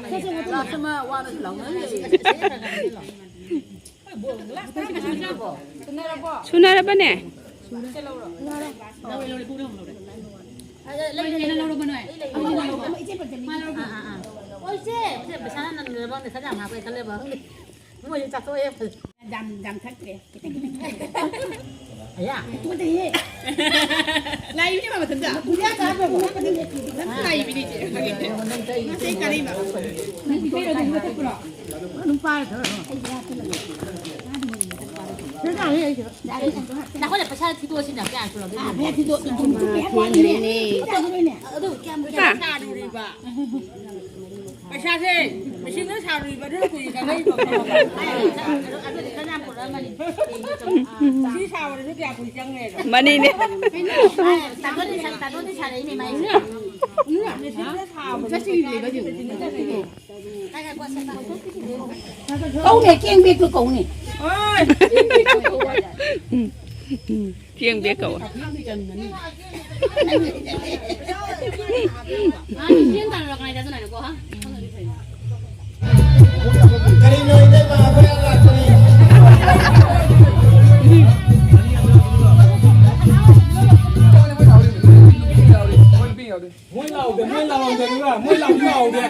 ꯁꯦ, ꯁꯦ, ꯕꯣꯇꯜ ꯒ꯭ꯂꯥꯁ ꯑꯃ ꯋꯥꯅꯁꯨ ꯂꯧꯅꯔꯤ꯫ ꯁꯨꯅꯔꯕꯅꯦ? ꯂꯧꯔꯦ, ꯂꯧꯔꯦ, ꯄꯨꯡ ꯂꯧꯔꯦ, ꯂꯧꯔꯦ꯫ ꯑꯗ ꯂꯩ, ꯂꯩ, ꯂꯩ꯫ ꯂꯧꯔꯕ ꯅꯣꯏ? ꯑꯩ ꯂꯩ꯫ ꯑꯃ ꯂꯧꯔꯕ? ꯏꯆꯦ ꯄꯟꯆꯃꯤ꯫ ꯑꯥ, ꯑꯥ, ꯑꯥ꯫ ꯑꯣ, ꯏꯆꯦ, ꯏꯆꯦ, ꯄꯩꯁꯥ ꯅꯪꯅ ꯂꯩꯔꯕ ꯈꯪꯗꯦ, ꯈꯔ ꯌꯥꯝ ꯍꯥꯞꯄꯦ ꯈꯜꯂꯦꯕ ꯈꯪꯗꯦ꯫ ꯃꯣꯏꯁꯨ ꯆꯥꯊꯣꯛꯑꯦ꯫ ꯖꯥꯝ, ꯖꯥꯝ ꯊꯛꯇ꯭ꯔꯦ꯫ ꯈꯤꯇꯪ, ꯈꯤꯇꯪ ꯊꯛꯑꯦ꯫ ꯑꯌꯥ꯫ ꯇꯨꯀꯠꯆꯩꯍꯦ꯫ ꯂꯥꯛꯏꯕꯅꯦ ꯃꯥ ꯃꯊꯟꯇ꯫ ꯄꯨꯔꯤꯌꯥ ꯆꯥꯗ꯭ꯔꯕꯣ? ꯅꯪ ꯂꯥꯛꯏꯕꯅꯦ ꯏꯆꯦ꯫ ꯃꯁꯤ ꯀꯔꯤꯅꯣ? ꯅꯪ ꯄꯤꯊꯣꯛꯑꯦ, ꯀꯥꯏꯗ ꯊꯛꯄ꯭ꯔꯣ? ꯑꯗꯨꯝ ꯄꯥꯏꯔ ꯊꯛꯑꯣ꯫ ꯅꯈꯣꯏꯅ ꯄꯩꯁꯥ ꯊꯤꯗꯣꯛꯑꯁꯤꯅ ꯀꯌꯥ ꯁꯨꯔꯒꯦ? ꯑꯥ, ꯄꯩꯁꯥ ꯊꯤꯗꯣꯛ-, ꯊꯤꯗꯣꯛ-, ꯊꯤꯗꯣꯛ-, ꯊꯤꯗꯣꯛ-, ꯊꯤꯗꯣꯛ-, ꯊꯤꯗꯣꯛ-, ꯑꯗꯨ ꯀꯌꯥꯝ, ꯀꯌꯥꯝ ꯁꯥꯔꯨꯔꯤꯕ? ꯄꯩꯁꯥꯁꯦ ꯃꯦꯆꯤꯟꯗ ꯁꯥꯔꯨꯔꯤꯕ ꯑꯗꯨꯅ ꯀꯨꯏꯅ ꯆꯪꯉꯛꯏꯕ꯫ ꯑꯗꯨꯗꯤ ꯈꯔ ꯌꯥꯝ ꯄꯨꯔꯛꯑꯝꯃꯅꯤ꯫ ꯁꯤ ꯁꯥꯕꯗꯁꯨ ꯀꯌꯥ ꯀꯨꯏ ꯆꯪꯉꯦ? ꯃꯅꯤꯅꯦ꯫ ꯇꯥꯇꯣꯟꯗꯤ ꯁꯥ-, ꯇꯥꯇꯣꯟꯗꯤ ꯁꯥꯔꯛꯏꯅꯦ ꯃꯥꯏꯁꯦ꯫ ꯃꯦꯆꯤꯟꯗ ꯁꯥꯕꯗꯣ ꯄꯩꯁꯥ ꯃꯦꯆꯤꯟꯗ ꯆꯪꯉꯦ꯫ ꯀꯧꯅꯦ, ꯀꯦꯡ ꯕꯦꯛꯇꯣ ꯀꯧꯅꯦ꯫ ꯍꯣꯏ꯫ ꯎꯝ, ꯎꯝ, ꯎꯝ꯫ ꯆꯦꯡ ꯕꯦꯛ ꯀꯧꯋꯦ꯫ ꯃꯥ ꯆꯦꯡ ꯇꯥꯟꯅꯔꯛꯀꯅꯤ ꯍꯥꯏꯗ ꯑꯗꯨꯅꯅꯦꯀꯣ, ꯍꯥ? ꯃꯣꯏ ꯂꯥꯎꯔꯝꯗꯕꯤꯔ? ꯃꯣꯏ ꯂꯥꯎꯗꯤ ꯂꯥꯎꯍꯧꯗꯦ꯫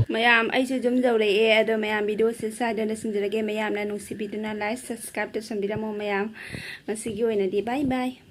ꯃꯌꯥꯝ, ꯑꯩꯁꯨ ꯌꯨꯝ ꯌꯧꯔꯛꯑꯦ꯫ ꯑꯗꯣ ꯃꯌꯥꯝ, ꯚꯤꯗꯤꯑꯣꯁꯦ ꯁ꯭ꯋꯥꯏꯗ ꯂꯣꯏꯁꯤꯟꯖꯔꯒꯦ꯫ ꯃꯌꯥꯝꯅ ꯅꯨꯡꯁꯤꯕꯤꯗꯨꯅ like, subscribe ꯇꯧꯁꯟꯕꯤꯔꯝꯃꯣ ꯃꯌꯥꯝ꯫ ꯉꯁꯤꯒꯤ ꯑꯣꯏꯅꯗꯤ bye bye꯫